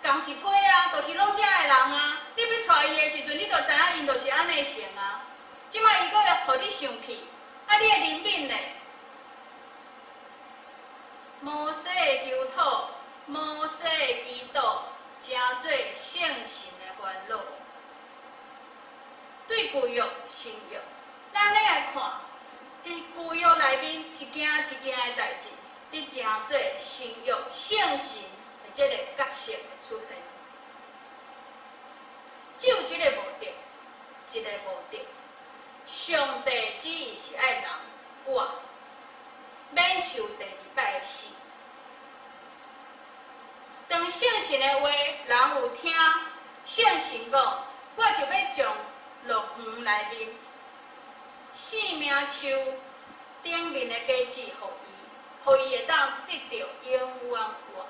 仝一批啊，就是攏遮的人啊！你欲帶伊的時陣，你就知影𪜶就是按呢性啊。這擺伊閣會予你生氣，啊，你的憐憫咧？摩西的求討，摩西的祈禱，成做聖神的煩惱。對舊約、新約，咱咧來看，佇舊約內面一件一件的代誌，佇成做新約聖神的這个角色的出現。只有這个目的，一个目的，上帝旨意是愛人活，免受第二擺的死。當聖神的話，人有聽，聖神講，我就欲將樂園內面生命樹頂面的果子予伊，予伊會當得著永遠活，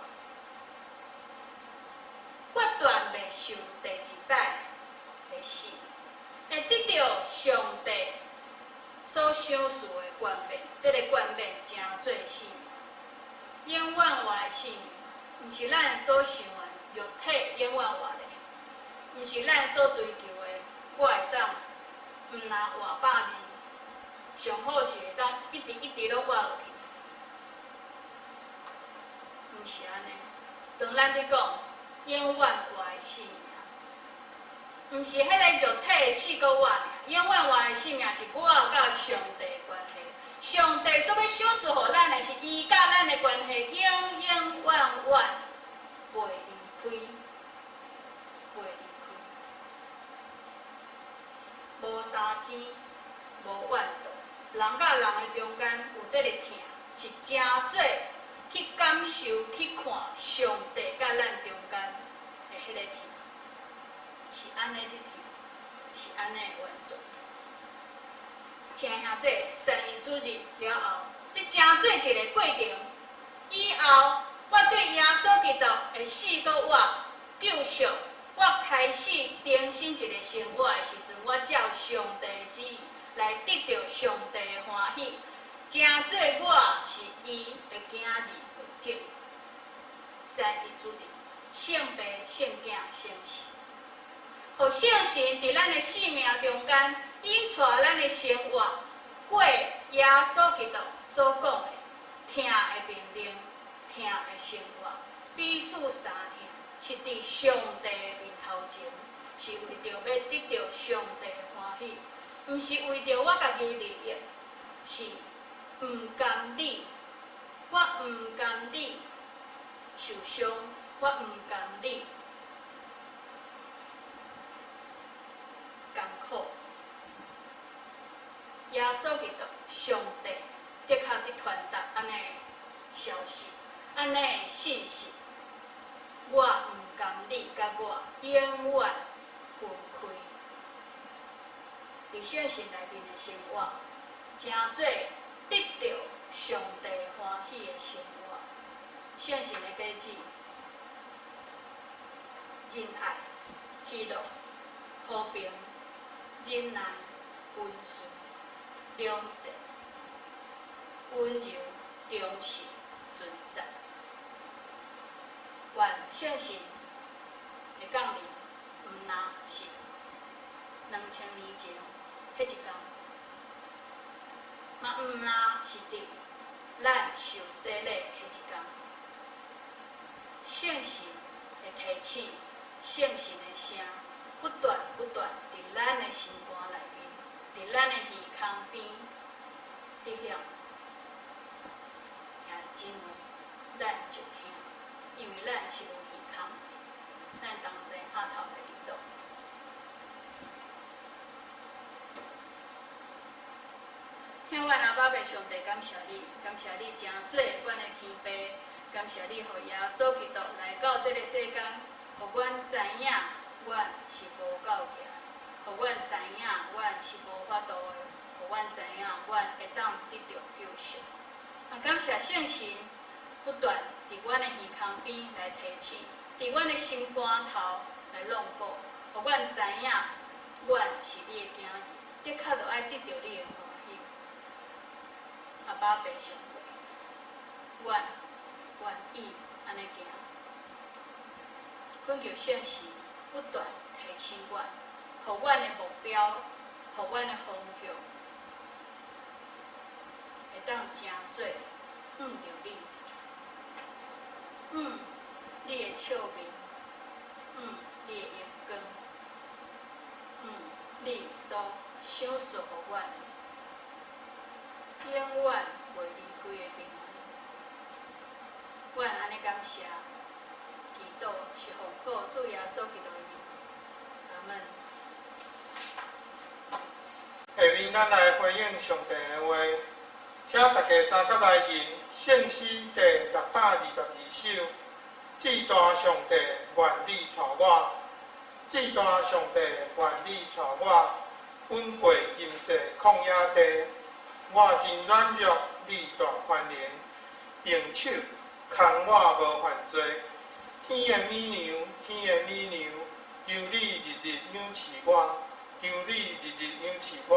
決斷袂受第二擺的死，會得著上帝所賞賜的冠冕。這个冠冕成做生命，永遠活的生命，毋是咱所想的肉體永遠活的，毋是咱所追求的。我會當毋若活百二，上好是會當一直一直攏活落去，毋是按呢。當咱佇講永遠活的生命，毋是彼个肉體的死閣活爾，永遠活的生命是我佮上帝的關係。上帝所欲賞賜予咱的是伊佮咱的關係，永永遠遠袂離開，袂離開。無三更，無怨妒，人佮人的中間有這个疼，是誠做去感受、去看上帝佮咱中間的彼个疼，是按呢佇疼，是按呢的完全。親愛兄弟，三一主日了後，這成做一个過程。以後，我對耶穌基督的死閣活救贖，我我開始重新一个生活的時陣，我照上帝的旨意來得著上帝的歡喜，成做我是伊的囝兒為證。三一主日，聖父、聖囝、聖神，予聖神佇咱的生命中間引帶咱的生活，過耶穌基督所講的疼的命令、疼的生活，彼此相疼，是佇上帝的面頭前，是為著欲得著上帝的歡喜，毋是為著我家己利益，是毋甘你，我毋甘你受傷，我毋甘你艱苦。耶穌基督，上帝的確佇傳達按呢消息，按呢信息。我毋甘你佮我永遠分開。佇聖神內面的生活，成做得著上帝歡喜的生活。聖神的果子：仁愛、喜樂、和平、忍耐、溫順、良善、溫柔、忠實、純節。願聖神的降臨，毋若是2000年前彼一工，嘛毋若是佇咱受洗禮彼一工。聖神的提醒，聖神的聲，不斷不斷佇咱的心肝內面，佇咱的耳孔邊佇響。兄弟姊妹，咱就聽，因為咱是有耳孔的，咱同齊阿頭來祈禱。聽阮阿爸父上帝感謝你，感謝你成做阮的天父，感謝你予耶穌基督來到這个世間，予阮知影阮是無夠行，予阮知影阮是無法度的，予阮知影阮會當得著救贖。啊，感謝聖神不斷佇阮的耳孔邊來提醒，佇阮的心肝頭來弄鼓，予阮知影阮是你的囝兒，的確著愛得著你的歡喜。阿爸父上帝，阮願意按呢行，懇求聖神不斷提醒阮，予阮的目標，予阮的方向，會當成做向著你，向你的笑面，向你的榮光，向你所賞賜予阮的，永遠袂離開的平安。阮按呢感謝，祈禱是奉靠主耶穌基督的名，阿們。下面咱來回應上帝的話，請大家相佮來吟聖詩第622首。至大上帝，願你帶我；至大上帝，願你帶我，穩過今世曠野地。我真軟弱，你大寬容，用手牽我無犯罪。天的美娘，天的美娘，求你日日仰視我，求你日日仰視我。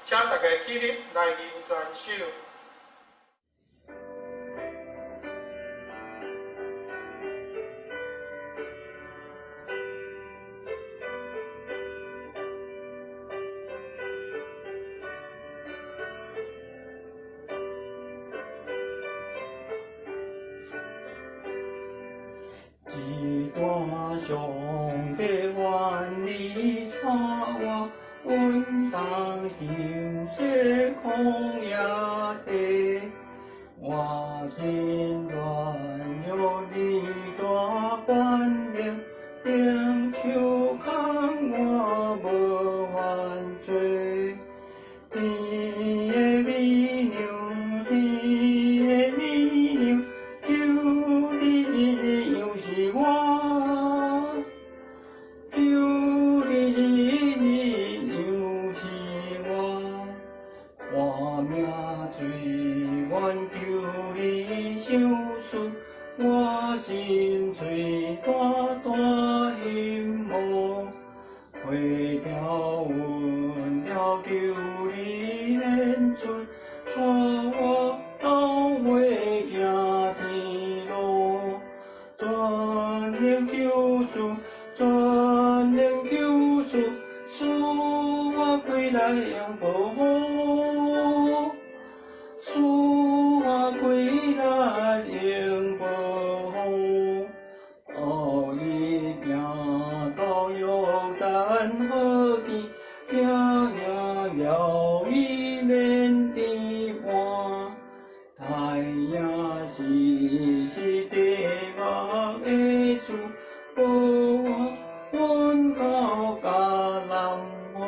請大家起立來吟全首。至大上帝，願你帶我，穩當今世曠野地。我真軟弱，你大權能，用手牽我無犯罪。天的美娘，天的美娘，求你日日仰視我，求你日日仰視我。我的條文了求你顯出，帶我鬥伙行天路。全能救主，全能救主，賜我歸來永保護，賜我歸來永保護。哦，伊行到約旦河邊，行行了伊免佇半，太陽時時地夢的主，保我阮到迦南岸。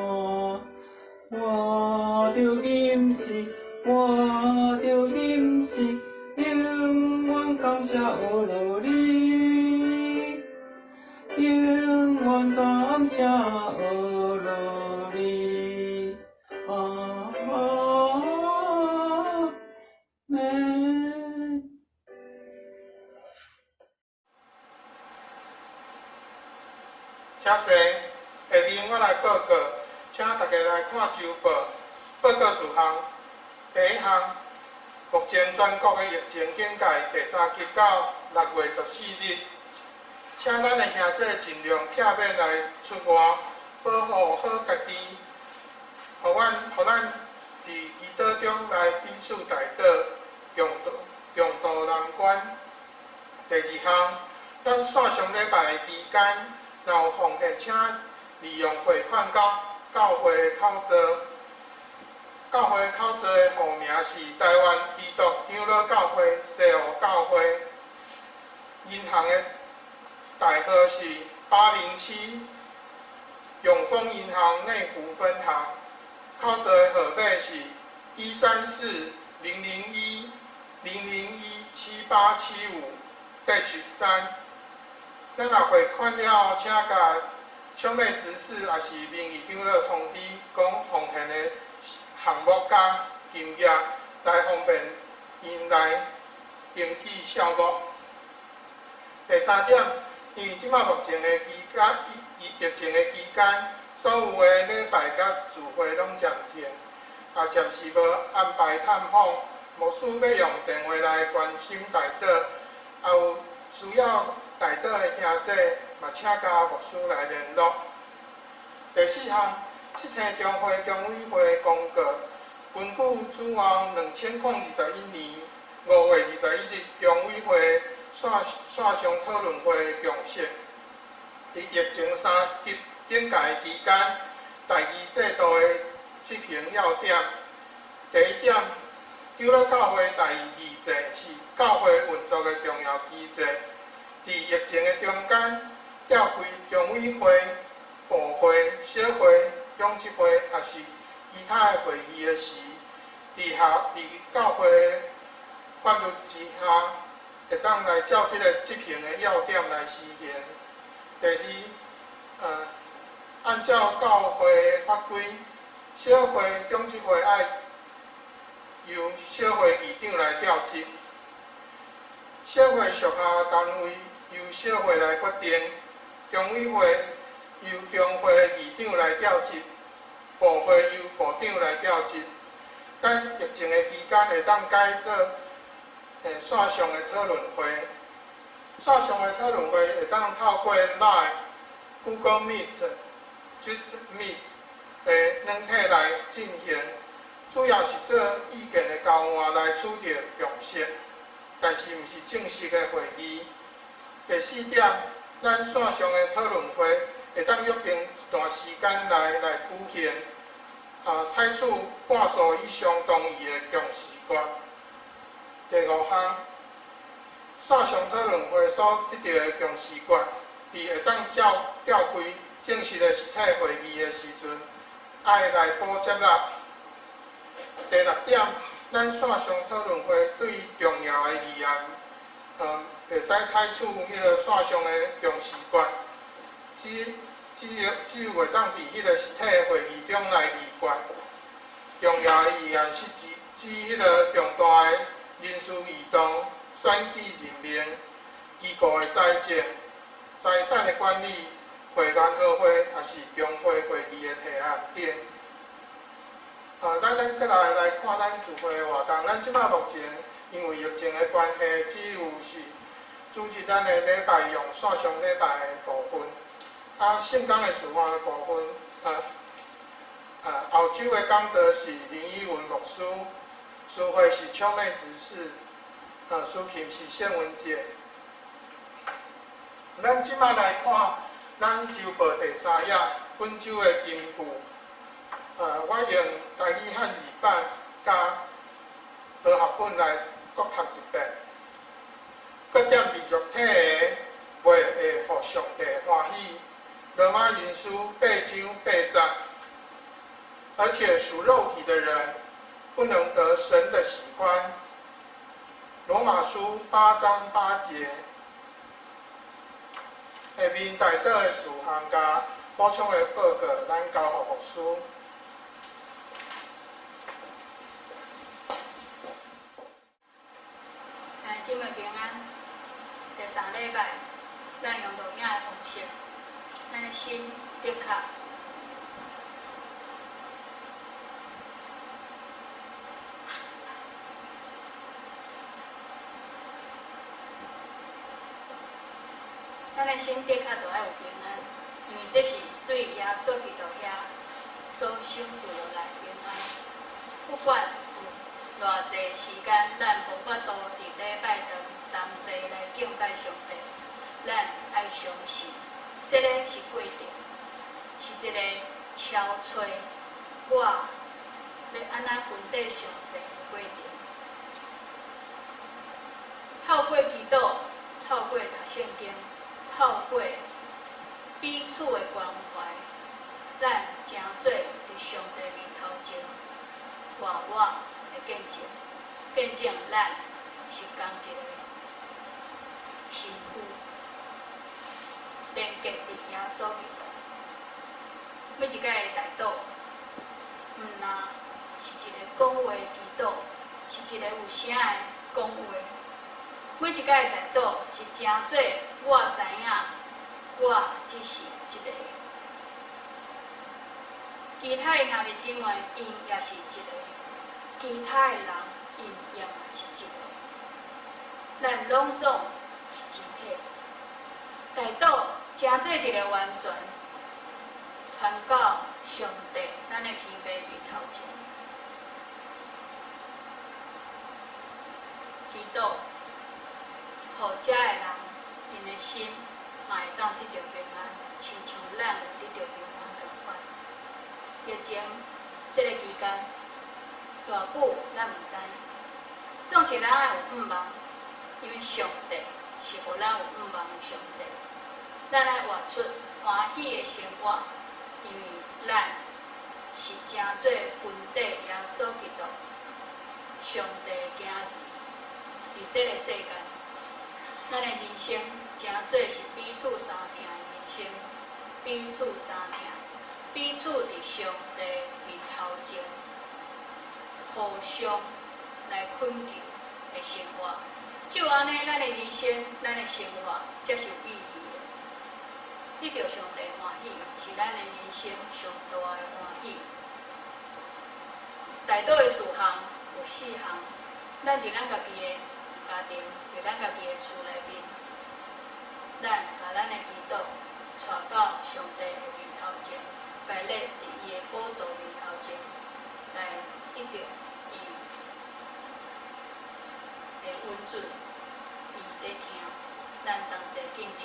我著禁食，我著禁食，永遠感謝阿羅你，永遠感謝阿羅你。阿們。請坐，下面我來報告，請大家來看週報。報告事項，第一項，目前全國的疫情警戒第三級到6月14日，請咱的兄弟盡量避免來出外，保護好家己，予咱佇祈禱中來彼此代禱，共渡難關。第二項，咱線上禮拜的期間，若有奉獻，請利用匯款到教會的口座。教會口座的號名是台灣基督長老教會西湖教會，銀行的代號是807，永豐銀行內湖分行，口座的號碼是134-001-0017875-3。咱若匯款了後，請共小妹執事抑是名譽長老通知，講奉獻的項目佮金額，來方便𪜶來登記數目。第三點，因為這擺目前的期間，疫情的期間，所有的禮拜佮聚會攏暫停，也暫時無安排探訪。牧師欲用電話來關心代禱，也有需要代禱的兄弟，嘛請佮牧師來聯絡。第四項，七星中會中委會公告，根據主後2021年5月21日中委會線上討論會的共識，佇疫情三級警戒期間，代議制度的執行要點。第一點，長老教會代議制是教會運作的重要機制。佇疫情的中間，召開中委會、部會、小會、長執會，抑是其他的會議的時，佇教會的法律之下，會當來照這個執行的要點來實行。第二，按照教會的法規，小會、長執會愛由小會議長來調職，小會屬下單位由小會來決定，中委會由中會議長來調職，部會由部長來調職。咱疫情的期間會當改做線上的討論會，線上的討論會會當透過 Line、Google Meet、Jitsi Meet 的軟體來進行，主要是做意見的交換來取得共識，但是毋是正式的會議。第四點，咱線上的討論會會當約定一段時間內來舉行，採取半數以上同意的共識決。第五項，線上討論會所得著的共識決，佇會當召開正式的實體會議的時陣，愛來補接納。第六點，咱線上討論會對重要的議案，袂使採取彼个線上的共識決，只有會當佇彼个實體會議中來議決。重要的議案是指彼个重大的人事異動、選舉任命、機構的財政、財產的管理、会联合会也是中会会议的提案等。咱阁来看咱聚会的活动。咱這擺目前因為疫情的關係，只有是組織咱的禮拜用線上禮拜的部分。啊，聖工的事項的部分，後週的講道是林依文牧師，司會是秋妹執事，司琴是謝文姐。咱這擺來看咱週報第三頁本週的金句。我用台語漢字版佮和合本來閣讀一遍。閣踮佇肉體的，袂會予上帝歡喜。羅馬人書八章八節。而且屬肉體的人，不能得神的喜歡。羅馬書八章八節。下面代禱的事項佮補充的報告，咱交予牧師。姊妹平安。第三禮拜，咱用錄影的方式，咱的心的確，咱的心的確都愛有平安，因為這是對耶穌基督遐所賞賜落來的平安。不管有偌濟時間，咱無法度佇禮拜堂同齊來敬拜上帝，咱愛相信，這个是過程，是一個敲揣我欲按怎跟綴上帝的過程。透過祈禱，透過讀聖經，透過彼此的關懷，咱成做佇上帝面頭前活活的見證，見證咱是仝一个身軀，連結佇耶穌基督。每一擺的代禱，毋若是一个講話的祈禱，是一个有聲的講話。每一擺的代禱是成做我知影，我只是一个。其他的兄弟姊妹，𪜶也是一个；其他的人，𪜶也嘛是一个。咱攏總是一體。代禱成做一个完全，傳到上帝咱的天父面頭前。祈禱，予遮的人，𪜶的心嘛會當得著平安，親像咱有得著平安仝款。疫情這个期間，偌久咱毋知，總是咱愛有盼望，因為上帝是予咱有盼望的上帝。咱愛活出歡喜的生活，因為咱是成做跟綴耶穌基督上帝的囝兒，佇這个世間，咱的人生成做是彼此相疼的人生，彼此相疼，彼此佇上帝面頭前互相來懇求的生活。只有按呢，咱的人生、咱的生活才是有意義的。得著上帝歡喜，是咱的人生上大的歡喜。代禱的事項有四項，咱佇咱家己的家庭，佇咱家己的厝內面，咱共咱的祈禱帶到上帝的面頭前，擺列佇伊的寶座面頭前，來得著伊的允准，伊佇聽，咱同齊進入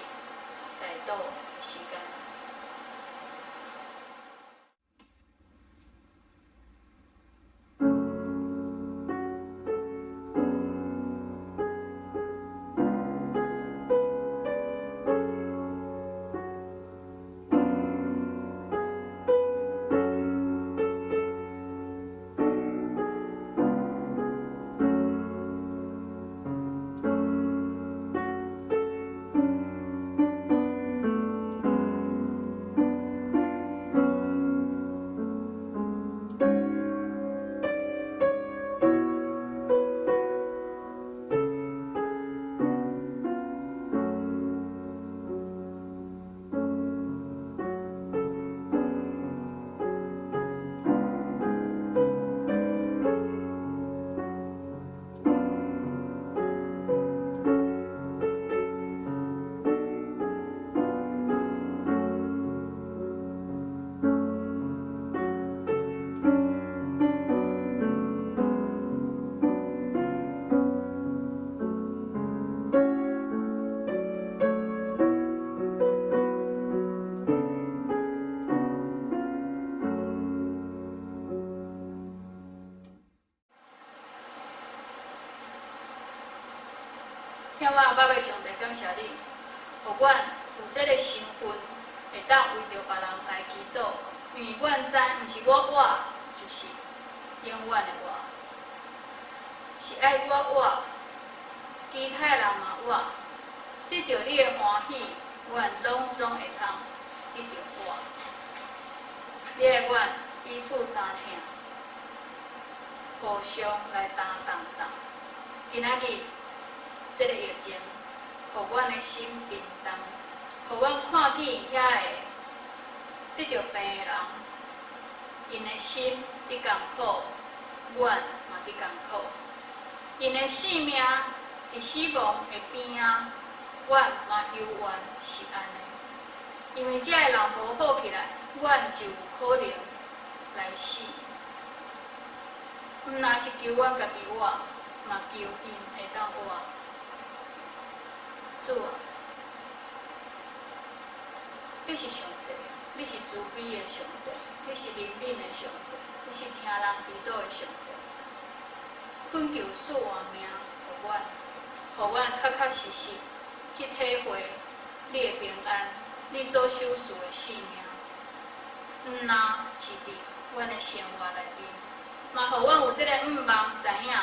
代禱的時間。阮阿爸的上帝，感謝你，予阮有這个身份，會當為著別人來祈禱。因為阮知，毋是我活，就是永遠的活，是愛我活，其他人嘛活，得著你的歡喜，阮攏總會通得著活。你愛阮彼此相疼，互相來擔擔擔。今仔日這个疫情，予阮的心沉重，予阮看見遐个得著病的人，𪜶的心佇艱苦，阮嘛佇艱苦。𪜶的性命佇死亡的邊仔，阮嘛猶原是按呢。因為這个人無好起來，阮就有可能來死。毋但是求阮家己活，嘛求𪜶會當活。主啊，你是上帝，你是慈悲的上帝，你是憐憫的上帝，你是聽人祈禱的上帝。懇求賜活命予阮，予阮確確實實去體會你的平安，你所賞賜的性命。毋但是佇阮的生活內面，嘛予阮有這个向望，知影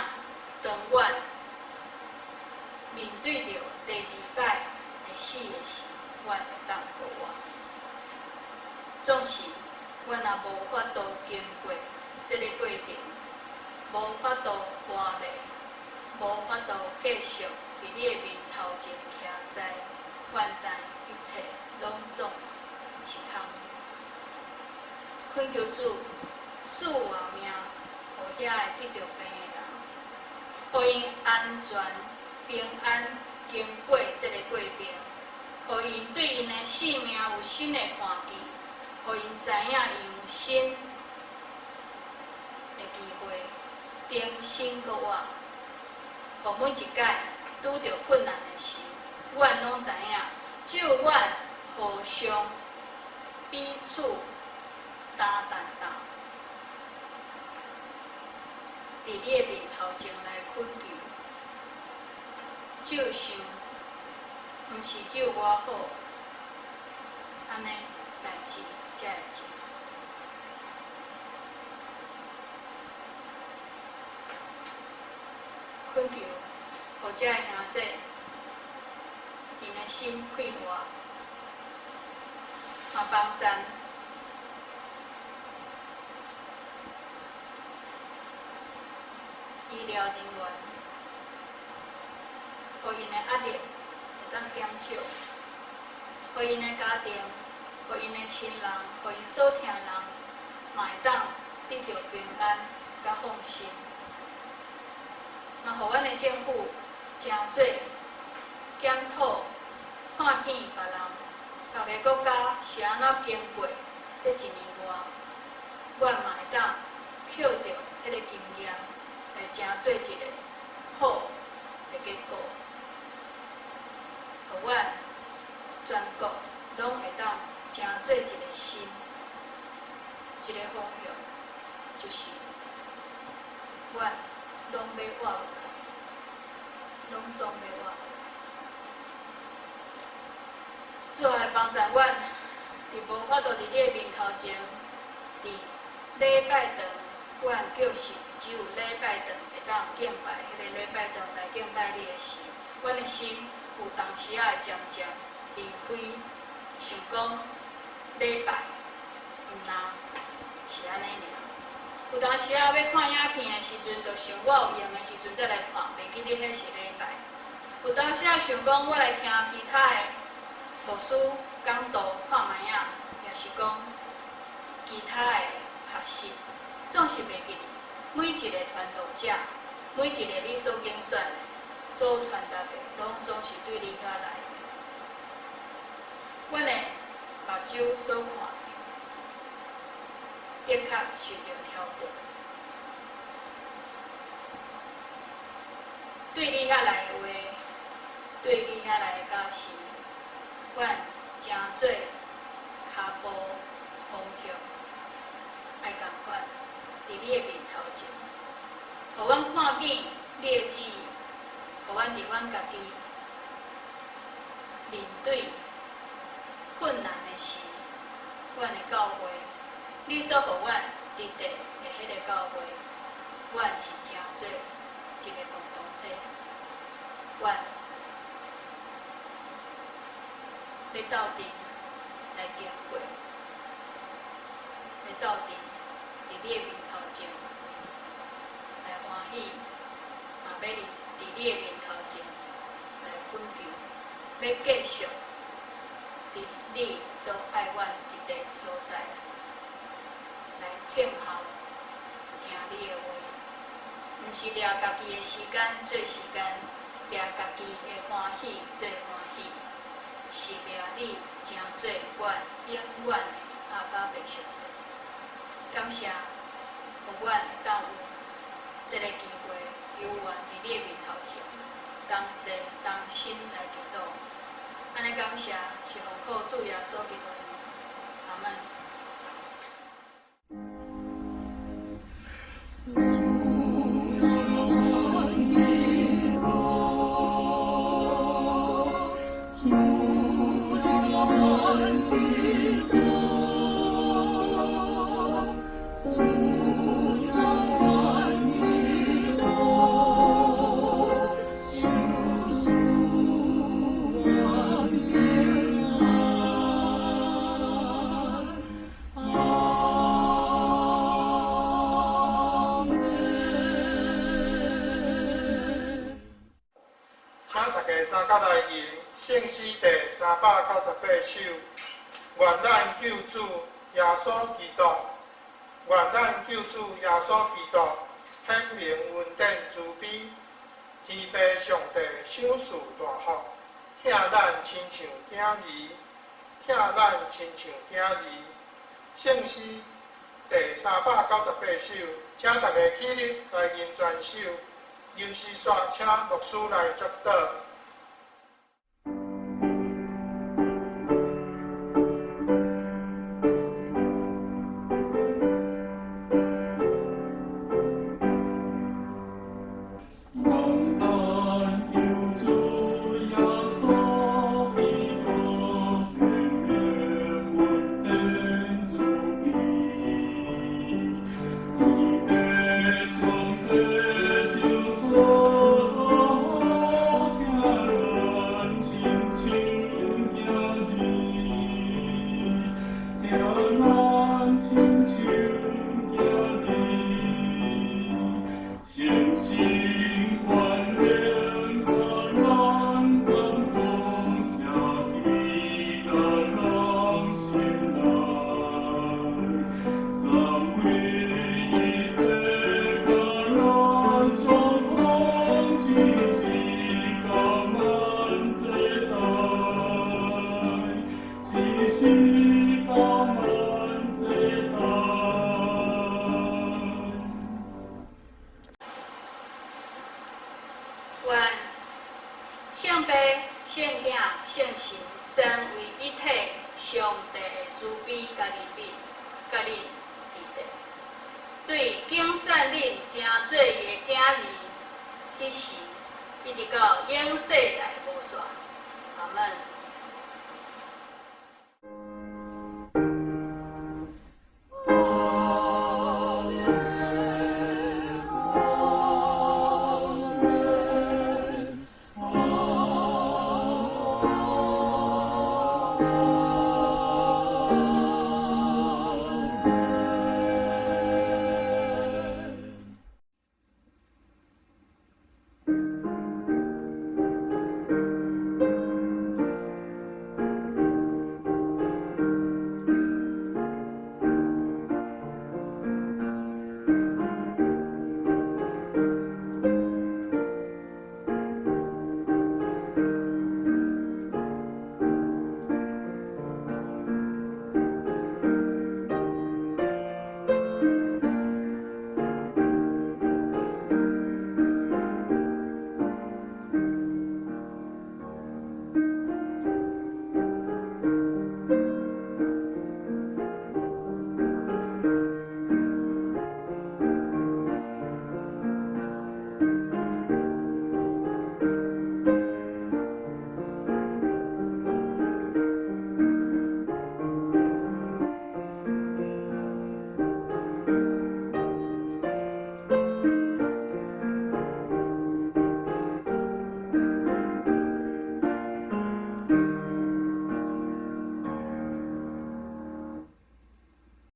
當阮面對著第二擺的死的時，阮會當過活。總是阮若無法度經過這个過程，無法度活咧，無法度繼續佇你的面頭前徛在，阮知一切攏總是空。懇求主賜活命，予遐个得著病的人，予𪜶安全平安經過這个過程，予𪜶對𪜶的性命有新的看見，予𪜶知影𪜶有新的機會，重新閣活。予每一擺拄著困難的時，阮攏知影，只有阮互相彼此擔擔擔，佇你的面頭前來懇求，就想毋是只有我好，按呢代誌才會成。懇求，予這个兄弟，𪜶的心快活，嘛幫贊醫療人員，予𪜶的壓力會當減少，予𪜶的家庭，予𪜶的親人，予𪜶所疼的人，嘛會當得著平安佮放心。嘛，予阮的政府誠做檢討，看見別人、別个國家是按怎經過這一年外，阮嘛會當吸著彼个經驗，來成做一個好的結果，予阮全國攏會當成做一個新，一個方向，就是阮攏欲活落來，攏總欲活落來。主來幫助阮，佇無法度佇你的面頭前，佇禮拜堂，阮叫是只有禮拜堂會當敬拜，彼个禮拜堂來敬拜你的時，阮的心有當時仔會漸漸離開，想講禮拜毋若是按呢爾。有當時仔欲看影片的時陣，就想我有閒的時陣再來看，袂記得彼是禮拜。有當時仔想講我來聽其他的牧師講道看覓仔，也是講其他的學習，總是袂記得。每一個傳道者，每一個你所揀選的、所傳達的，攏總是對你遐來的。阮的目睭所看的，的確受著挑戰。對你遐來的話，對你遐來的教示，阮誠做跤步方向愛仝款，佇你的面頭前，予阮看見你的旨意，予阮佇阮家己面對困難的時，阮的教會，你所予阮佇地的彼個教會，阮是成做一个共同體，阮欲鬥陣來經過，欲鬥陣佇你的面頭前來歡喜，嘛欲佇你的面頭前來懇求，欲繼續佇你所愛阮佇的所在來聽候聽你的話，毋是掠家己的時間做時間，掠家己的歡喜做歡喜，是掠你成做阮永遠的阿爸父上帝。感謝，予阮會當有這个機會，有緣佇你的面頭前，同齊同心來祈禱。按呢感謝，是奉靠主耶穌基督的名，阿們。請大家三甲來吟聖詩第398首，願咱救主耶穌基督，願咱救主耶穌基督顯明恩典慈悲，天父上帝賞賜大福，疼咱親像囝兒，疼咱親像囝兒。聖詩第398首，請大家起立來吟全首。吟詩煞，請牧師來祝禱。願聖父、聖囝、聖神三位一體，上帝的慈悲佮憐憫，佮恁佇地，對揀選恁成做伊的囝兒，彼時一直到永世代無煞。阿們。